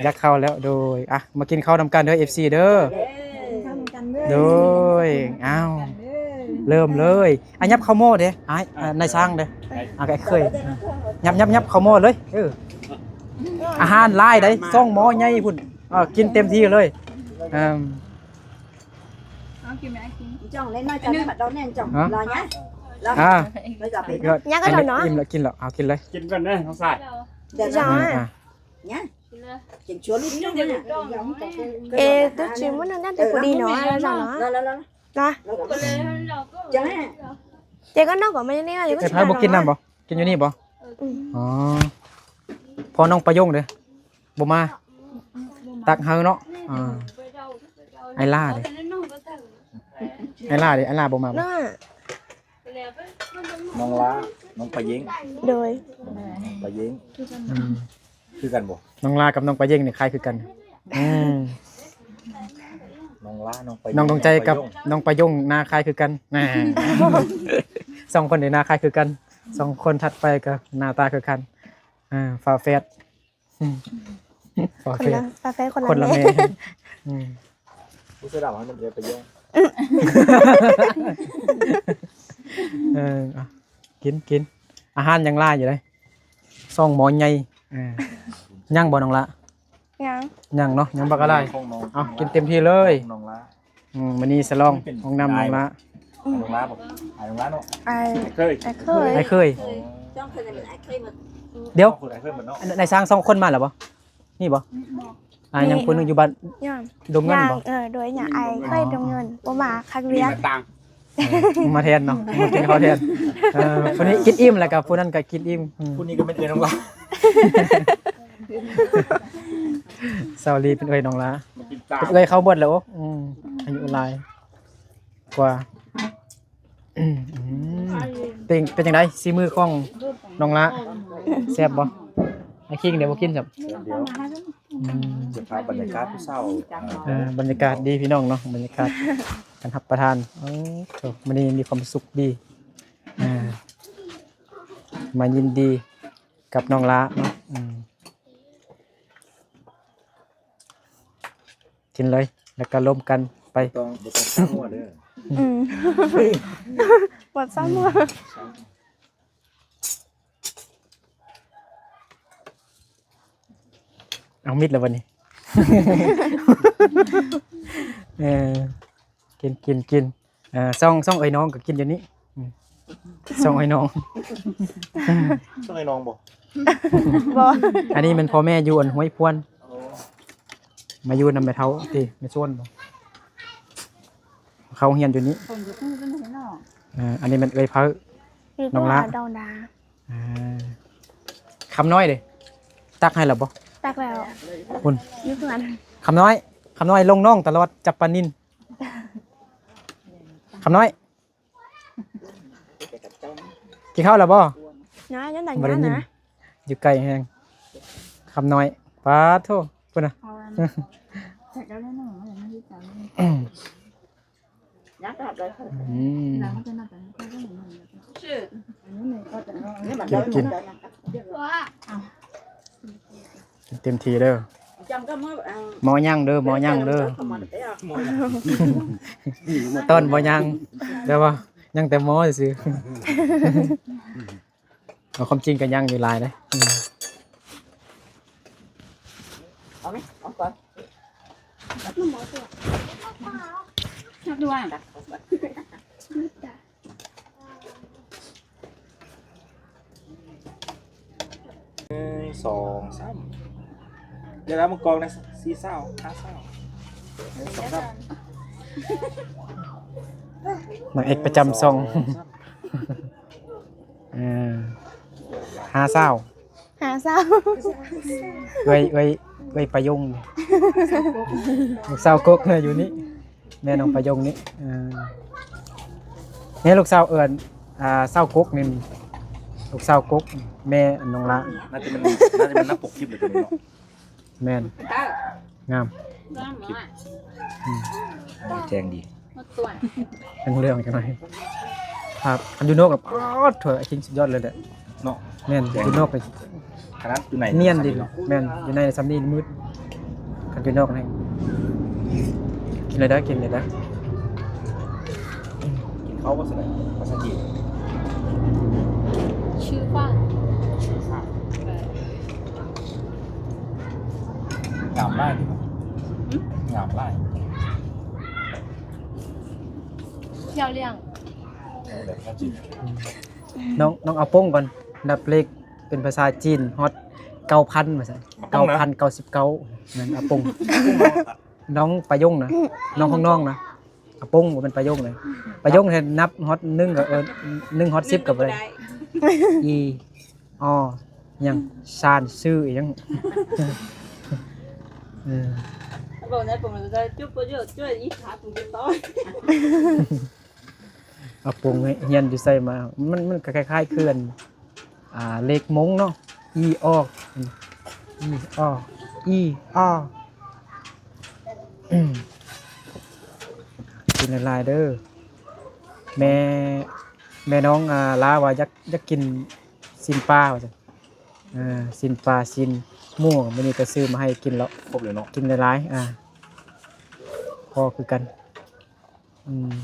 ຢາກເຂົ້າແລ້ວ ໂດຍ ອ່ະ ມາກິນເຂົ້ານຳກັນເດີ ເອັຟຊີ ເດີ ໂດຍ ອ້າວ ເລີ່ມເລີຍ ອ່ະ ຫຍັບເຂົ້າໝໍ້ເດ້ ອ້າຍ ອ່າ ນາຍຊ່າງເດ້ ອ່ະ ອ້າຍເຄີຍ ຫຍັບ ຫຍັບ ຫຍັບເຂົ້າໝໍ້ເລີຍ ເອີ ອາຫານຫຼາຍໃດ໋ ສອງໝໍ້ໃຫຍ່ພຸ້ນ ເອີ ກິນເຕັມທີ່ເລີຍ ເອີ ອ່າ ຍັງກໍເນາະ ອີ່ມແລ້ວ ກິນແລ້ວ ເອົາ ກິນເລີຍ ກິນກ່ອນເດີ ນ້ອງຊາຍ ເອີ ເອີ ໂຕຈິງມັນນັ້ນແຕ່ພໍດີເນາະ ເນາະ ເນາະ ເຈກໍນອກກໍມາຢູ່ນີ້ ເຈພາບໍ່ກິນນ້ຳບໍ່? ກິນຢູ່ນີ້ບໍ່? ອໍ ພໍນ້ອງປະຍົງເດ້ ບໍ່ມາ ຕັກເຮົາເນາະ ອ່າ ໄອລາເດ້ ໄອລາເດ້ ໄອລາບໍ່ມາບໍ່? ນ້ອງລາ ນ້ອງປະເຢັງ ໂດຍ ນ້ອງປະເຢັງ ອືມ ຄືກັນບໍ່? ນ້ອງລາກັບນ້ອງປະເຢັງນີ້ຄ້າຍຄືກັນ ອືມ ນ້ອງລາ ນ້ອງປະ ນ້ອງດວງໃຈກັບນ້ອງປະຍົງ ໜ້າຄ້າຍຄືກັນ ສອງຄົນນີ້ໜ້າຄ້າຍຄືກັນ ສອງຄົນຖັດໄປກໍໜ້າຕາຄືກັນ ອ່າ ຝາແຝດ ອືມ ຝາແຝດ ຄົນລະ ຝາແຝດຄົນລະ ຄົນລະແມ່ ແມ່ ອືມ ຜູ້ເສື້ອດຳໃຫ້ມັນເອີ້ນໄປແຍ່ງ ເອີ ອ່ະ ກິນ ກິນ ອາຫານຍັງຫຼາຍຢູ່ເດ້ ສອງໝໍ້ໃຫຍ່ ເອີ ຍັງບໍ່ນ້ອງລະ? ຍັງ ຍັງເນາະ ຍັງບັກຫຼາຍ ຂອງນ້ອງ ເອົາ ກິນເຕັມທີ່ເລີຍ ຂອງນ້ອງລະ ອືມ ມື້ນີ້ສະຫຼອງ ເປັນຫ້ອງນ້ຳນ້ອງລະ ອ້າຍນ້ອງລະບໍ່? ອ້າຍນ້ອງລະເນາະ ອ້າຍ ອ້າຍເຄີຍ ອ້າຍເຄີຍ ອ້າຍເຄີຍ ອໍ ຈ້ອງເຄີຍ ອ້າຍເຄີຍ ດຽວ ໃນຊ່າງສອງຄົນມາແລ້ວບໍ່? ນີ້ບໍ່? ອ່າ ຍັງຜູ້ໜຶ່ງຢູ່ບ້ານ ຍັງ ດົງເງິນບໍ່? ເອີ ໂດຍ ຍາໄອ ເຄີຍດົງເງິນ ບໍ່ມາຄັກວຽກ ເອີ ມາແທນເນາະ ມາກິນເຂົ້າແທນ. ເອີ ຜູ້ນີ້ກິນອີ່ມແລ້ວກໍຜູ້ນັ້ນກໍກິນອີ່ມ. ອືມ ຜູ້ນີ້ກໍແມ່ນເອື້ອຍນ້ອງຫຼ້າ ສາວລີເປັນເອື້ອຍນ້ອງຫຼ້າ ເປັນເອື້ອຍເຂົ້າເບິດແລ້ວ. ໂອ້ ອືມ ອາຍຸຫຼາຍກວ່າ. ອືມ ເປັນ ເປັນຈັ່ງໃດສີມືຂອງນ້ອງຫຼ້າ? ແຊບບໍ່? ອ້າຍຄິງເດ ບໍ່ກິນຊ້ຳ. ອືມ ສະພາບບັນຍາກາດຜູ້ສາວ ເອີ ບັນຍາກາດດີພີ່ນ້ອງເນາະ ບັນຍາກາດການຮັບປະທານ. ໂອ້ໂຫ ມື້ນີ້ມີຄວາມສຸກດີ ອ່າ ມາຍິນດີກັບນ້ອງຫຼ້າເນາະ. ອືມ ກິນເລີຍ ແລ້ວກໍລົມກັນໄປ. ບໍ່ຕ້ອງ ບໍ່ຕ້ອງຊັກຫົວເດີ. ອືມ ບໍ່ຊັກຫົວ. ເອົາມິດແລ້ວບັດນີ້. ເອີ ກິນ ກິນ ກິນ. ອ່າ ຊ່ອງ ຊ່ອງເອື້ອຍນ້ອງກໍກິນຢູ່ນີ້. ອືມ ຊ່ອງເອື້ອຍນ້ອງ ຊ່ອງເອື້ອຍນ້ອງບໍ່? ບໍ່ ອັນນີ້ແມ່ນພໍ່ແມ່ຢູ່ອັນຫ້ວຍພວນ ມາຢູ່ນຳແມ່ເຖົ້າຕິ ແມ່ຊວນບໍ່? ເຂົ້າໂຮງຮຽນຢູ່ນີ້. ເອີ ອັນນີ້ແມ່ນເອື້ອຍເພີ້ ນ້ອງຫຼ້າ ດອງດາ. ອ່າ ຄຳນ້ອຍເດ ຕັກໃຫ້ແລ້ວບໍ່? ຕັກແລ້ວ ພຸ້ນ ຢູ່ເຮືອນ. ຄຳນ້ອຍ ຄຳນ້ອຍລົງນ້ອງຕະຫຼອດ ຈັບປານິນ. ຄຳນ້ອຍ ກິນເຂົ້າແລ້ວບໍ່? ນາ ຍັງ ບໍ່ໄດ້ຍິນນະ ຢູ່ໄກແຮງ. ຄຳນ້ອຍ ປາໂທ້ ພຸ້ນນະ. ອືມ ກິນ ກິນ ກິນເຕັມທີ່ເດີ. ໝໍຍັງເດີ ໝໍຍັງເດີ ຕອນໝໍຍັງ ແຕ່ວ່າຍັງແຕ່ໝໍຊື່ໆ. ເອົາ ຄວາມຈິງກໍຍັງຢູ່ຫຼາຍເດ້. ອືມ ເອົາໄໝ? ເອົາກ່ອນ ໜຶ່ງ ສອງ ສາມ ດຽວລະ ມາກອງນະ ສີ່ຊາວ ຫ້າຊາວ ໜຶ່ງ ສອງ ສາມ. ນາງເອກປະຈຳຊ່ອງ ເອີ ຫ້າຊາວ ຫ້າຊາວ. ເອື້ອຍ ເອື້ອຍ ເອື້ອຍປາຍົງ ລູກສາວກົກ ເອີ ຢູ່ນີ້ ແມ່ນ້ອງປາຍົງນີ້. ເອີ ນີ້ລູກສາວເອີ້ນ ອ່າ ສາວກົກນີ້ ລູກສາວກົກ ແມ່ນ້ອງຫຼ້າ. ໜ້າຈະແມ່ນ ໜ້າຈະແມ່ນໜ້າປົກຄລິບເລີຍຕົວນີ້ເນາະ. ແມ່ນ ງາມ ງາມ ອືມ ແຈ້ງດີ ເລື່ອງໆ ຈັກໜ້ອຍ. ຄັບ ອັນຢູ່ນອກ ປາດໂທ້ ໄອ້ຄິງສຸດຍອດເລີຍແຫຼະເນາະ. ແມ່ນ ຢູ່ນອກນີ້ ຂະໜາດຢູ່ໃນນຽນດີ. ແມ່ນ ຢູ່ໃນສ່ຳນີ້ມືດ ຄັນຢູ່ນອກນີ້. ກິນເລີຍເດີ ກິນເລີຍເດີ. ກິນເຂົ້າບໍ່ຊັ້ນ ພາສາຈີນ 吃饭 ງາມຫຼາຍ ຫຶ ງາມຫຼາຍ 漂亮 ເອີ ແບບພາສາຈີນ. ນ້ອງ ນ້ອງອາປົງກ່ອນ ນັບເລກເປັນພາສາຈີນຮອດເກົ້າພັນວ່າຊັ້ນ. ອາປົງນະ ເກົ້າພັນເກົ້າສິບເກົ້າ ແມ່ນອາປົງ ນ້ອງປາຍົງນະ ນ້ອງຂອງນ້ອງນະ. ອາປົງ ບໍ່ແມ່ນປາຍົງເດ້. ປາຍົງແທ້ນັບຮອດໜຶ່ງກໍ ເອີ ໜຶ່ງຮອດສິບກໍບໍ່ໄດ້. ອີ ອໍ ຫຍັງ ຊານ ຊື່ອີຫຍັງ. ເອີ ອາປົງຮຽນຢູ່ໃສມາ? ມັນ ມັນກໍຄ້າຍໆຄືອັນ ອ່າ ເລກມົ້ງເນາະ ອີ ອໍ ອີ ອໍ ອີ ອໍ. ກິນຫຼາຍໆເດີ. ແມ່ ແມ່ນ້ອງ ອ່າ ລາວ່າຢາກ ຢາກກິນຊີ້ນປາວ່າຊັ້ນ. ອ່າ ຊີ້ນປາ ຊີ້ນໝູ ມື້ນີ້ກໍຊື້ມາໃຫ້ກິນແລ້ວ ຄົບເລີຍເນາະ. ກິນຫຼາຍໆ ອ່າ ພໍຄືກັນ. ອືມ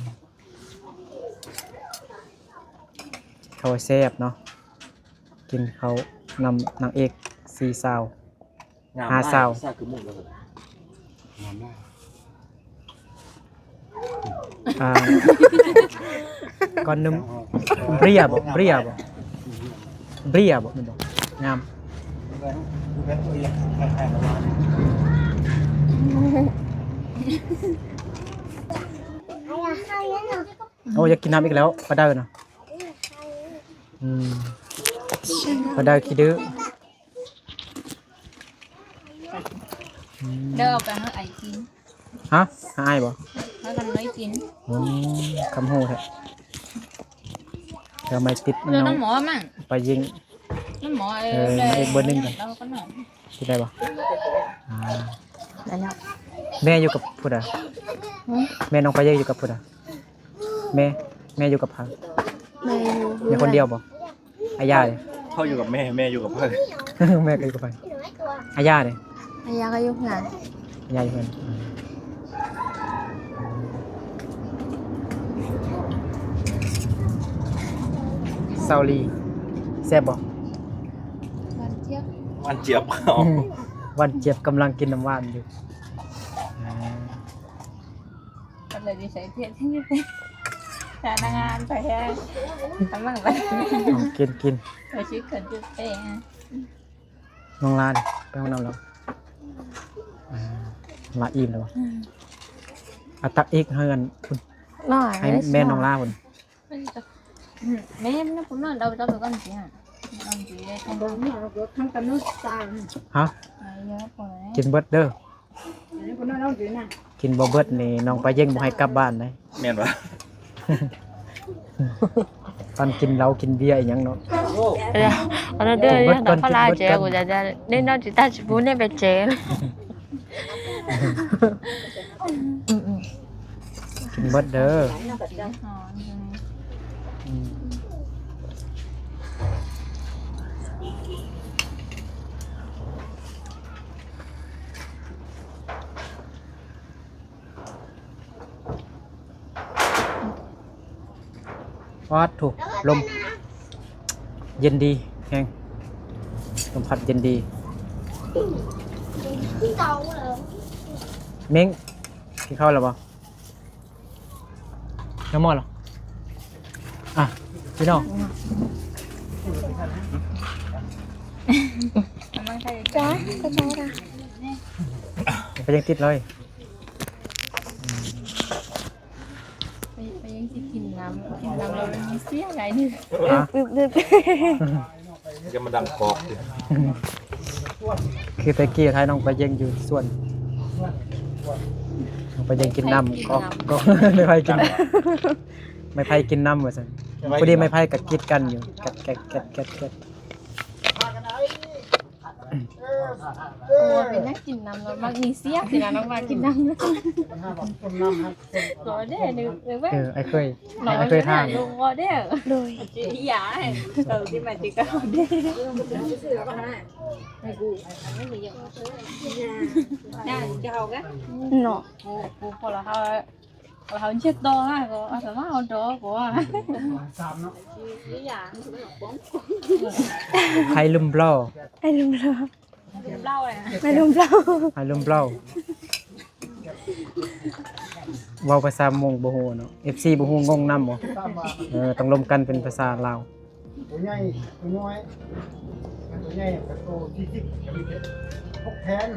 ເຂົ້າແຊບເນາະ ກິນເຂົ້ານຳນາງເອກສີ່ສາວ ຫ້າສາວ. ອ່າ ກ່ອນໜຶ່ງ ເບຣຍບໍ່ ເບຣຍບໍ່ ເບຣຍບໍ່ ແມ່ນບໍ່? ງາມ. ໂອ້ ຢາກກິນນ້ຳອີກແລ້ວ ປາເດີນະ. ອືມ ປາເດີຂີ້ດື້. ອືມ ເດີ ເອົາໄປໃຫ້ອ້າຍກິນ. ຮະ? ໃຫ້ອ້າຍບໍ່? ໃຫ້ກັນໄວ້ກິນ. ອືມ ຄຳຮູ້ແທ້. ດຽວໄມ້ຕິດ ເດີ ນ້ອງ ນ້ຳໝໍມັນ ໄປຍິງ ນ້ຳໝໍ ເອີ ເອີ ອີກເບີໜຶ່ງກ່ອນ ເອົາກັນໜ້ອຍ ຊິໄດ້ບໍ່? ອ່າ ໄດ້ແລ້ວ. ແມ່ຢູ່ກັບຜູ້ໃດ? ຫື? ແມ່ນ້ອງປາເຢຍຢູ່ກັບຜູ້ໃດ? ແມ່ ແມ່ຢູ່ກັບໃຜ? ແມ່ຢູ່ ແມ່ຄົນດຽວບໍ່? ອາຍາເດ? ພໍ່ຢູ່ກັບແມ່ ແມ່ຢູ່ກັບໃຜ? ແມ່ກໍຢູ່ກັບໃຜ? ອາຍາເດ? ອາຍາກໍຢູ່ເຮືອນ ອາຍາຢູ່ເຮືອນ. ເຊົາລີ ແຊບບໍ່? ຫວານຈຽບ ຫວານຈຽບ ຫວານຈຽບ ກຳລັງກິນນ້ຳຫວານຢູ່. ອ່າ ກໍເລີຍຊິໃສ່ເພດ ພະນັກງານໄປແທ້ງ ກຳລັງໄປ ເອົາ ກິນ ກິນ ໄປຊິເຂີນຈຸດແປ້ງ. ນ້ອງລາເດ ໄປຫ້ອງນ້ຳແລ້ວ? ອ່າ ລາອີ່ມແລ້ວບໍ່? ອືມ ອາ ຕັກອີກ ໃຫ້ອັນ ໃຫ້ແມ່ນ້ອງລາພຸ້ນ. ແມ່ນນະ ຜູ້ນ້ອຍ ເອົາໄປ ເອົາໄປກ່ອນຊິ ເອົາຊິໄດ້ ທັງກຳນົດຕາມ. ຮະ? ກິນເບິດເດີ. ກິນບໍ່ເບິດນີ້ ນ້ອງປາເຢັງບໍ່ໃຫ້ກັບບ້ານເດ້. ແມ່ນຫວາ? ປັນກິນເຫຼົ້າກິນເບຍອີ່ຫຍັງເນາະ. ເອີ ອັນນັ້ນເດີ ກິນເບິດກ່ອນ ກິນເບິດກ່ອນ. ອືມໆ ກິນເບິດເດີ. ອືມ ປາດໂທ້ ລົມເຢັນດີແຮງ ລົມພັດເຢັນດີ. ເມັ້ງ ກິນເຂົ້າແລ້ວບໍ່? ນ້ຳໝໍ້ເນາະ. ອ່ະ ພີ່ນ້ອງ ຈ້າ ຈ້າ ຈ້າ ໄປຍັງຕິດເລີຍ. ໄປ ໄປຍັງຊິກິນນ້ຳ ກິນນ້ຳແລ້ວມັນມີສຽງໄດ໋ນີ້. ຮະ? ອຶບໆ ຢ່າມາດັງກອກ. ຄືແຕ່ກີ້ຖ່າຍນ້ອງປາເຢັງຢູ່ສວນ ນ້ອງປາເຢັງກິນນ້ຳ ກອກ ກອກ ໄມ້ໄຜ່ກິນ ໄມ້ໄຜ່ກິນນ້ຳວ່າຊັ້ນ. ພໍດີໄມ້ໄຜ່ກໍກີດກັນຢູ່ ແກັດໆໆໆ. ໂອ້ ເປັນຫຍັງກິນນ້ຳແລ້ວມັກມີສຽງຊີ້ນະ ນ້ອງວ່າກິນນ້ຳ. ກໍເດ້ ເອີ ອ້າຍເຄີຍ ອ້າຍເຄີຍທາງ ໂດຍ ເນາະ. ໂອ້ ພໍລະເຮົາ ເຮົາເຊັດຕໍ່ນະ ກໍອາດຈະມາເອົາດອກວ່າ ໄພລຸມບລໍ ໄພລຸມບລໍ ໄພລຸມບລໍ ໄພລຸມບລໍ. ເວົ້າພາສາມົ້ງບໍ່ຮູ້ເນາະ ເອັຟຊີບໍ່ຮູ້ ງົງນຳບໍ່? ເອີ ຕ້ອງລົມກັນເປັນພາສາລາວ. ໂຕໃຫຍ່ ໂຕນ້ອຍ ໂຕໃຫຍ່ກັບໂຕສີ່ສິບ ກໍມີເປັນຫົກແຜ່ນ.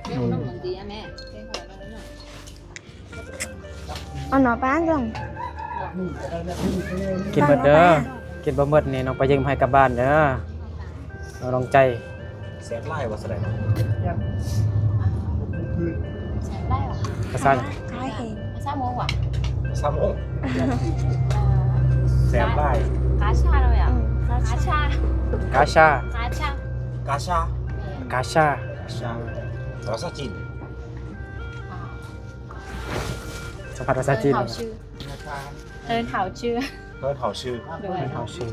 ອືມ ເອົາໜໍ່ປາກ່ອນ ກິນເບິດເດີ. ກິນບໍ່ເບິດນີ້ ນ້ອງປາເຢັງບໍ່ໃຫ້ກັບບ້ານເດີ. ເອົານ້ອງໃຈ. ແຊບຫຼາຍວ່າຊັ້ນເນາະ. ແຊບຫຼາຍຫວາ? ພາສາ ຂາຍເຫັນ ພາສາມົ້ງຫວາ? ພາສາມົ້ງ. ແຊບຫຼາຍ. ກາຊາເນາະຫວາ? ອືມ ກາຊາ ກາຊາ ກາຊາ ກາຊາ ກາຊາ ກາຊາ ພາສາຈີນ. ສຳພາດພາສາຈີນ. ເອີ້ນເຖົ້າຊື່ ເອີ້ນເຖົ້າຊື່ ເອີ້ນເຖົ້າຊື່ ໂດຍ ເອີ້ນເຖົ້າຊື່.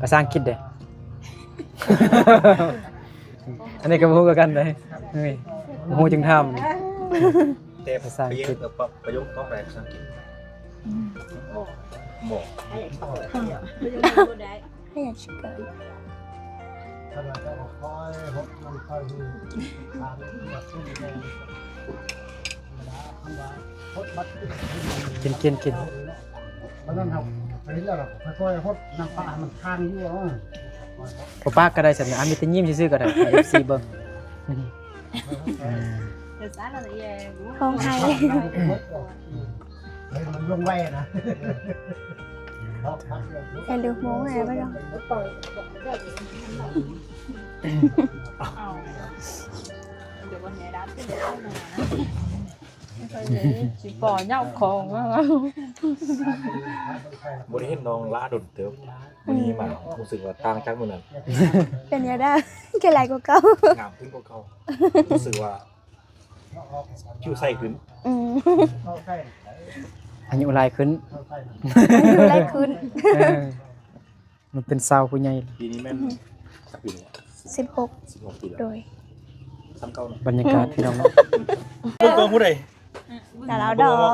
ພາສາອັງກິດເດ້? ອັນນີ້ກໍບໍ່ຮູ້ຄືກັນເດ້. ເອີຍ ບໍ່ຮູ້ຈຶ່ງຖາມ. ແຕ່ພາສາອັງກິດ ປະໂຫຍກຕໍ່ໄປພາສາອັງກິດ. ອືມ ບໍ່ ບໍ່ ບໍ່ໄດ້. ໃຫ້ອັນຊິເກີນ ກິນ ກິນ ກິນ. ບັດນັ້ນເຮົາເຫັນແລ້ວ ຄ່ອຍໆຫົດນ້ຳປາໃຫ້ມັນຄ້າງຢູ່. ບໍ່ປາກກໍໄດ້ຊັ້ນນະ ມີແຕ່ຍິ້ມຊື່ໆກໍໄດ້ ໃຫ້ເອັຟຊີເບິ່ງ. ຮ້ອງໄຫ້ ໃຫ້ມັນລົງໄວນະ. ແຕ່ລືມໂມງແລ້ວບໍ່? ຊິປໍເຫຍົາຂອງ ບໍ່ໄດ້ເຫັນນ້ອງຫຼ້າດົນເຕີບ. ມື້ນີ້ມາ ອືມ ຮູ້ສຶກວ່າຕ່າງຈາກມື້ນັ້ນ. ເປັນຫຍັງດາ? ຄືຫຼາຍກວ່າເກົ່າ ງາມຂຶ້ນກວ່າເກົ່າ. ຮູ້ສຶກວ່າຜິວໃສຂຶ້ນ. ອືມ ອາຍຸຫຼາຍຂຶ້ນ ອາຍຸຫຼາຍຂຶ້ນ. ເອີ ມັນເປັນສາວຜູ້ໃຫຍ່. ປີນີ້ແມ່ນ ອືມ ຈັກປີແລ້ວ? ສິບຫົກ ສິບຫົກປີແລ້ວ. ໂດຍ ສ່ຳເກົ່າເນາະ. ບັນຍາກາດ ອືມ ພີ່ນ້ອງເນາະ. ເບິ່ງກອງຜູ້ໃດ? ດາລາວດອກ ອ່າ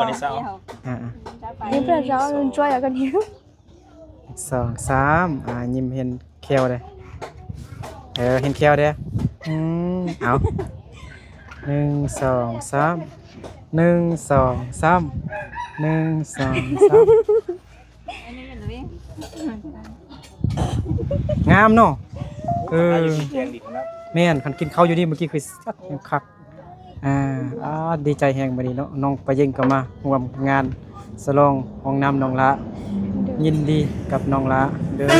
ໆ ສອງ ສາມ ອ່າ ຍິ້ມເຫັນແຂ້ວເດ້. ເອີ ເຫັນແຂ້ວເດ້. ອືມ ເອົາ ໜຶ່ງ ສອງ ສາມ ໜຶ່ງ ສອງ ສາມ ໜຶ່ງ ສອງ ສາມ. ງາມເນາະ. ເອີ ແມ່ນ ຄັນກິນເຂົ້າຢູ່ນີ້ມື້ກີ້ຄືຄັກ. ອ່າ ອ່າ ດີໃຈແຮງມື້ນີ້ເນາະ ນ້ອງປາເຢັງກໍມາຮ່ວມງານສະຫຼອງຫ້ອງນ້ຳນ້ອງຫຼ້າ. ໂດຍ ຍິນດີກັບນ້ອງຫຼ້າເດີ. ໂດຍ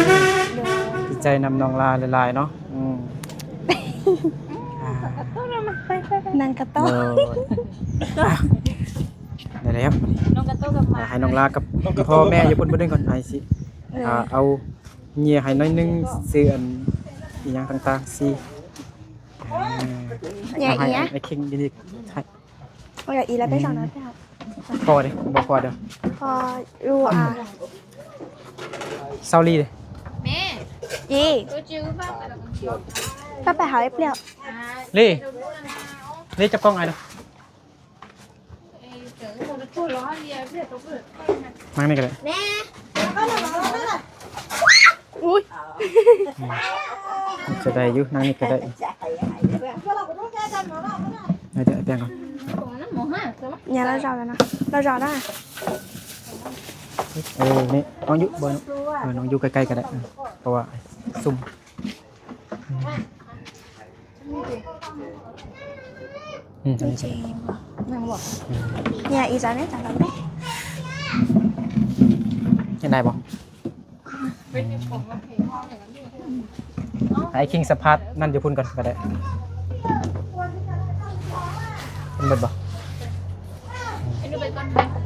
ດີໃຈນຳນ້ອງຫຼ້າຫຼາຍໆເນາະ. ອືມ ອ່າ ນັ່ງກະໂຕະ. ໂດຍ ໄດ້ແລ້ວ ນ້ອງກະໂຕະກັບໝາ ໃຫ້ນ້ອງຫຼ້າກັບພໍ່ແມ່ຢູ່ພຸ້ນເບິ່ງກ່ອນ. ອ້າຍຊິ ໂດຍ ອ່າ ເອົາເຫຍື່ອໃຫ້ໜ້ອຍໜຶ່ງ ຊື້ອັນອີ່ຫຍັງຕ່າງໆຊິ. ອ່າ ເຫຍື່ອອີ່ຫຍັງ? ໄອ້ຄິງຢູ່ນີ້ໃຫ້ ເອົາອີກແລ້ວໄປສອງນະ. ພໍເດ້ ບໍ່ພໍເດີ ພໍຢູ່. ອ່າ ເຊົາລີເດ້ ແມ່ ຈີ ປ້າໄປຫາເອັບແລ້ວ. ລີ ລີຈັບກ້ອງອ້າຍເດີ. ນັ່ງນີ້ກໍໄດ້. ອຸ້ຍ ອືມ ຈະໄດ້ຢູ່ ນັ່ງນີ້ກໍໄດ້. ເອົາແປງກ່ອນ. ເອີ ນີ້ນ້ອງຢູ່ ເອີ ນ້ອງຢູ່ໃກ້ໆກໍໄດ້ ເອີ ເພາະວ່າຊຸ່ມ. ອືມ ອືມ ອັນນີ້ກໍໄດ້. ເນຍ ອີສານເນຍ ຈາກນັ້ນເນຍ ເຮັດໄດ້ບໍ່? ໃຫ້ຄິງສະພາດນັ້ນຢູ່ພຸ້ນກ່ອນກໍໄດ້. ເພິ່ນເບິດບໍ່?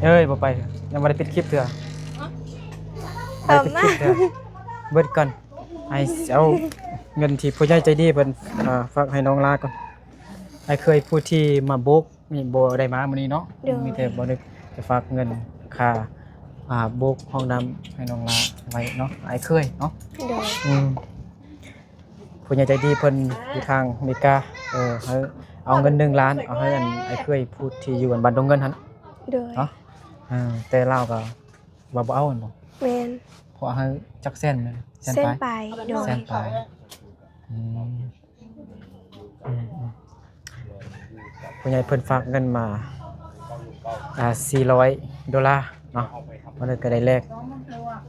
ເອີຍ ບໍ່ໄປ ຍັງບໍ່ໄດ້ປິດຄລິບເທື່ອ. ບໍ່ໄດ້ປິດຄລິບເທື່ອ ເບິດກ່ອນ. ອ້າຍຊິເອົາເງິນທີ່ຜູ້ໃຫຍ່ໃຈດີເພິ່ນ ອ່າ ຝາກໃຫ້ນ້ອງຫຼ້າກ່ອນ. ອ້າຍເຂີຍຜູ້ທີ່ມາໂບກນີ້ບໍ່ໄດ້ມາມື້ນີ້ເນາະ. ໂດຍ ມີແຕ່ບ່າວນຶກຈະຝາກເງິນຄ່າ ອ່າ ໂບກຫ້ອງນ້ຳໃຫ້ນ້ອງຫຼ້າໄວ້ເນາະ ອ້າຍເຂີຍເນາະ. ໂດຍ ອືມ ຜູ້ໃຫຍ່ໃຈດີເພິ່ນຢູ່ທາງອາເມລິກາ ເອີ ໃຫ້ເອົາເງິນໜຶ່ງລ້ານ ເອົາໃຫ້ອັນ ອ້າຍເຂີຍຜູ້ທີ່ຢູ່ອັນບ້ານດົງເງິນຫັ້ນ. ໂດຍ ເນາະ ເອີ ແຕ່ລາວກໍ ວ່າບໍ່ເອົາແມ່ນບໍ່? ແມ່ນ ເພາະໃຫ້ຈັກແສນແມ່ນ ແສນປາຍ ແສນປາຍ. ໂດຍ ແສນປາຍ. ອືມ ອືມໆ ຜູ້ໃຫຍ່ເພິ່ນຝາກເງິນມາ ອ່າ ສີ່ຮ້ອຍໂດລາເນາະ. ບ່າວນຶກກໍໄດ້ແລກ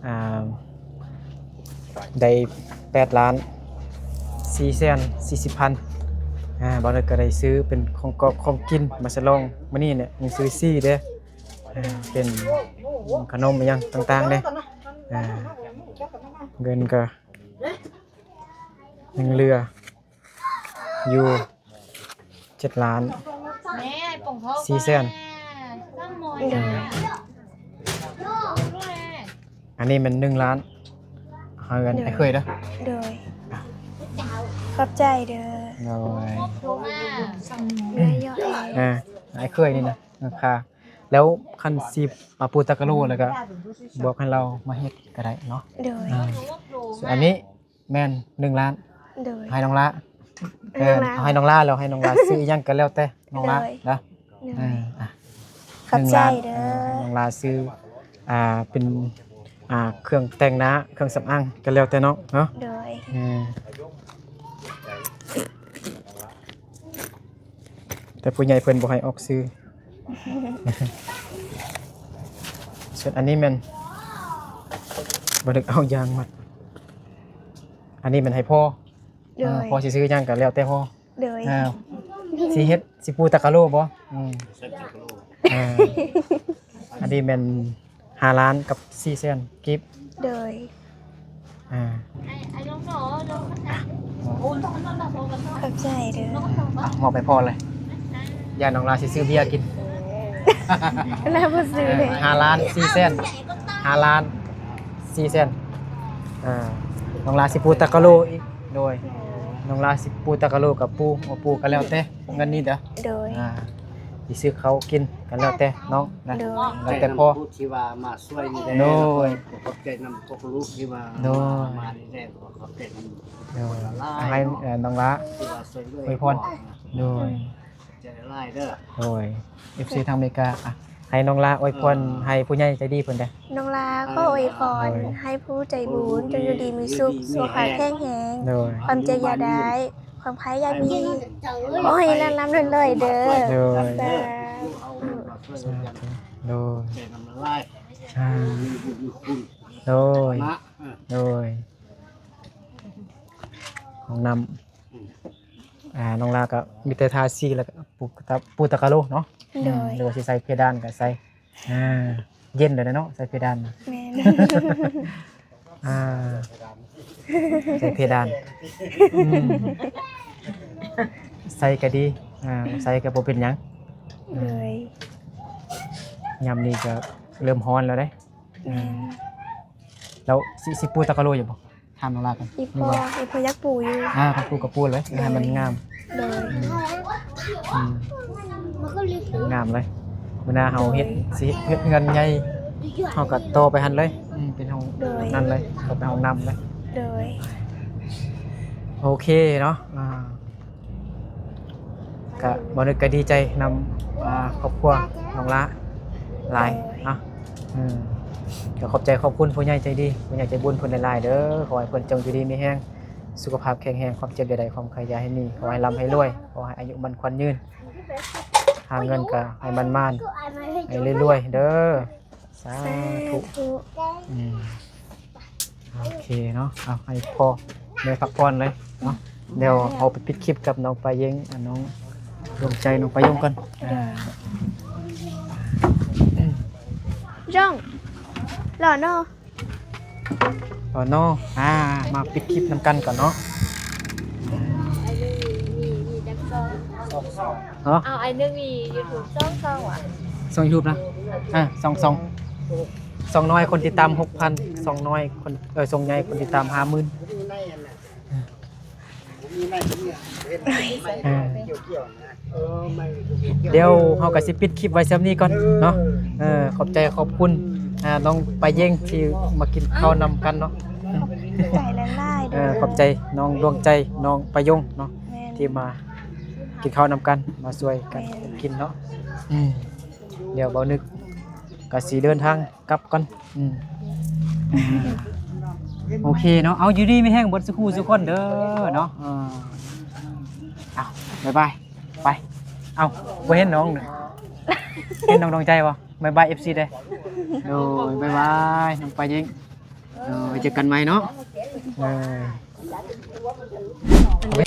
ອ່າ ໄດ້ແປດລ້ານສີ່ແສນສີ່ສິບພັນ. ອ່າ ບ່າວນຶກກໍໄດ້ຊື້ເປັນຂອງກອບຂອງກິນມາສະຫຼອງມື້ນີ້ແຫຼະ. ຍັງຊື້ສີ່ເດ້ ເປັນຂະໜົມອີ່ຫຍັງຕ່າງໆເດ້. ອ່າ ເງິນກໍຍັງເຫຼືອຢູ່ເຈັດລ້ານສີ່ແສນ. ອັນນີ້ແມ່ນໜຶ່ງລ້ານ ໃຫ້ເງິນອ້າຍເຂີຍເດີ. ໂດຍ ຂອບໃຈເດີ. ໂດຍ ເອີຍ ອ້າຍເຂີຍນີ້ນະ ລາຄາ ແລ້ວຄັນຊິມາປູຕາກະໂລ ແລ້ວກໍບອກໃຫ້ລາວມາເຮັດກໍໄດ້ເນາະ. ໂດຍ ອ່າ ສ່ວນອັນນີ້ແມ່ນໜຶ່ງລ້ານ. ໂດຍ ໃຫ້ນ້ອງຫຼ້າ ໃຫ້ນ້ອງຫຼ້າ ເອີ ໃຫ້ນ້ອງຫຼ້າ ແລ້ວໃຫ້ນ້ອງຫຼ້າຊື້ອີ່ຫຍັງກໍແລ້ວແຕ່ນ້ອງຫຼ້າ. ໂດຍ ນະ ໂດຍ ເອີ ອ່ະ ຂອບໃຈເດີ. ໃຫ້ນ້ອງຫຼ້າຊື້ ອ່າ ເປັນ ອ່າ ເຄື່ອງແຕ່ງໜ້າ ເຄື່ອງສຳອາງກໍແລ້ວແຕ່ນ້ອງເນາະ. ໂດຍ ເອີ ແຕ່ຜູ້ໃຫຍ່ເພິ່ນບໍ່ໃຫ້ອອກຊື່. ສ່ວນອັນນີ້ແມ່ນ ບໍ່ໄດ້ເອົາຢາງມັດ. ອັນນີ້ແມ່ນໃຫ້ພໍ່. ໂດຍ ເອີ ພໍ່ຊິຊື້ຫຍັງກໍແລ້ວແຕ່ພໍ່. ໂດຍ ອ່າ ຊິເຮັດ ຊິປູຕາກະໂລບໍ່? ອືມ ອ່າ ອັນນີ້ແມ່ນຫ້າລ້ານກັບສີ່ແສນກີບ. ໂດຍ ອ່າ ຂອບໃຈເດີ. ອ່ະ ມອບໃຫ້ພໍ່ເລີຍ ຢ້ານນ້ອງລາຊິຊື້ເບຍກິນ. ລາບໍ່ຊື້ເລີຍ. ເອີ ຫ້າລ້ານສີ່ແສນ ຫ້າລ້ານສີ່ແສນ. ອ່າ ນ້ອງລາຊິປູຕາກະໂລອີກ. ໂດຍ ນ້ອງລາຊິປູຕາກະໂລກັບປູ ບໍ່ປູກໍແລ້ວແຕ່ເງິນນີ້ເດີ. ໂດຍ ອ່າ ຊິຊື້ເຂົ້າກິນກໍແລ້ວແຕ່ນ້ອງນະ. ໂດຍ ແລ້ວແຕ່ພໍ່ ຜູ້ທີ່ວ່າມາຊ່ວຍນີ້ແຫຼະ. ໂດຍ ຂອບໃຈນຳພວກລູກທີ່ວ່າ ໂດຍ ມານີ້ແຫຼະ. ຂອບໃຈນຳ. ໂດຍ ຫຼາຍໆ ໃຫ້ ເອີ ນ້ອງລາ ທີ່ວ່າຊ່ວຍເຫຼືອ ອວຍພອນ. ໂດຍ ໃຈຫຼາຍເດີ. ໂດຍ ເອັຟຊີທາງອາເມລິກາ ອ່ະ ໃຫ້ນ້ອງລາອວຍພອນ ເອີ ໃຫ້ຜູ້ໃຫຍ່ໃຈດີເພິ່ນເດ້. ນ້ອງລາຂໍອວຍພອນ ໂດຍ ໃຫ້ຜູ້ໃຈບຸນຈົ່ງຢູ່ດີມີສຸກ ສຸຂະພາບແຂງແຮງ. ໂດຍ ຄວາມເຈັບຢ່າໄດ້ ຄວາມໄຂ້ຢ່າມີ ຂໍໃຫ້ລ່ຳໆລວຍໆເດີ. ໂດຍ ສາທຸ ສາທຸ. ໂດຍ ສາທຸ ໂດຍ ໂດຍ. ຫ້ອງນ້ຳ ອ່າ ນ້ອງລາກໍມີແຕ່ທາສີແລ້ວກໍປູຕາ ປູຕາກະໂລເນາະ. ໂດຍ ອືມ ຫຼືວ່າຊິໃສ່ເພດານກໍໃສ່. ອ່າ ເຢັນແລ້ວເນາະ ໃສ່ເພດານ. ແມ່ນ ອ່າ ໃສ່ເພດານ. ອືມ ໃສ່ກໍດີ ອ່າ ໃສ່ກໍບໍ່ເປັນຫຍັງ. ໂດຍ ຍາມນີ້ກໍເລີ່ມຮ້ອນແລ້ວເດ້. ແມ່ນ ແລ້ວຊິ ຊິປູຕາກະໂລຢູ່ບໍ່? ຖາມນ້ອງລາກ່ອນ. ອີ່ພໍ່ ອີ່ພໍ່ຢາກປູຢູ່. ອ່າ ຄັນປູກໍປູເລີຍ ໂດຍ ໃຫ້ມັນງາມ. ໂດຍ ອືມ ອືມ ງາມເລີຍ. ມື້ໜ້າເຮົາເຮັດ ໂດຍ ຊິເຮັດເຮືອນໃຫຍ່ ເຮົາກໍຕໍ່ໄປຫັ້ນເລີຍ. ອືມ ເປັນຫ້ອງ ໂດຍ ນັ້ນເລີຍ ກໍເປັນຫ້ອງນ້ຳເລີຍ. ໂດຍ ໂອເຄເນາະ. ອ່າ ກະ ບ່າວນຶກກະດີໃຈນຳ ອ່າ ຄອບຄົວນ້ອງລາຫຼາຍເນາະ. ອືມ ກະຂອບໃຈຂອບຄຸນຜູ້ໃຫຍ່ໃຈດີ ຜູ້ໃຫຍ່ໃຈບຸນເພິ່ນຫຼາຍໆເດີ. ຂໍໃຫ້ເພິ່ນຈົ່ງຢູ່ດີມີແຮງ ສຸຂະພາບແຂງແຮງ ຄວາມເຈັບຢ່າໄດ້ ຄວາມໄຂ້ຢ່າໃຫ້ມີ ຂໍໃຫ້ລ່ຳໃຫ້ລວຍ ຂໍໃຫ້ອາຍຸໝັ້ນຂວັນຍືນ ຫາເງິນກະໃຫ້ໝັ້ນໆ ໃຫ້ລວຍໆເດີ. ສາທຸ ສາທຸ. ອືມ ໂອເຄເນາະ. ເອົາ ໃຫ້ພໍ່ແມ່ພັກຜ່ອນເລີຍເນາະ. ດຽວເຮົາໄປປິດຄລິບກັບນ້ອງປາເຢັງ ອ່າ ນ້ອງດວງໃຈ ນ້ອງປາຍົງກ່ອນ. ອ່າ ຈ້ອງ ຫຼໍ່ເນາະ ຫຼໍ່ເນາະ. ອ່າ ມາປິດຄລິບນຳກັນກ່ອນເນາະ. ອັນນີ້ມີ ມີຈັກຊ່ອງ? ເນາະ ເອົາ ອັນໜຶ່ງມີຢູທູບ ຊ່ອງ ຊ່ອງຫວາ? ຊ່ອງຢູທູບນະ. ອ່າ ຊ່ອງ ຊ່ອງ ຊ່ອງນ້ອຍຄົນຕິດຕາມຫົກພັນ ຊ່ອງນ້ອຍຄົນ ເອີ ຊ່ອງໃຫຍ່ຄົນຕິດຕາມຫ້າໝື່ນ. ອ່າ ດຽວເຮົາກໍຊິປິດຄລິບໄວ້ສ່ຳນີ້ກ່ອນເນາະ. ເອີ ຂອບໃຈຂອບຄຸນ ອ່າ ນ້ອງປາເຢັງທີ່ມາກິນເຂົ້ານຳກັນເນາະ. ຂອບໃຈຫຼາຍໆເດີ. ເອີ ຂອບໃຈນ້ອງດວງໃຈ ນ້ອງປາຍົງເນາະ. ແມ່ນ ທີ່ມາກິນເຂົ້ານຳກັນ ມາຊ່ວຍກັນ ແມ່ນ ກິນເນາະ. ອືມ ດຽວບ່າວນຶກກໍຊິເດີນທາງກັບກ່ອນ. ອືມ ໂອເຄເນາະ. ເອົາ ຢູ່ດີມີແຮງເບິດສູ່ຄູ່ສູ່ຄົນເດີເນາະ. ເອີ ເອົາ ບາຍບາຍ ໄປ. ເອົາ ບໍ່ເຫັນນ້ອງ ເຫັນນ້ອງດວງໃຈບໍ່? ບາຍບາຍ ເອັຟຊີ ເດ້. ໂດຍ ບາຍບາຍ ນ້ອງປາເຢັງ. ເອີ ໄວ້ເຈີກັນໃໝ່ເນາະ. ເອີ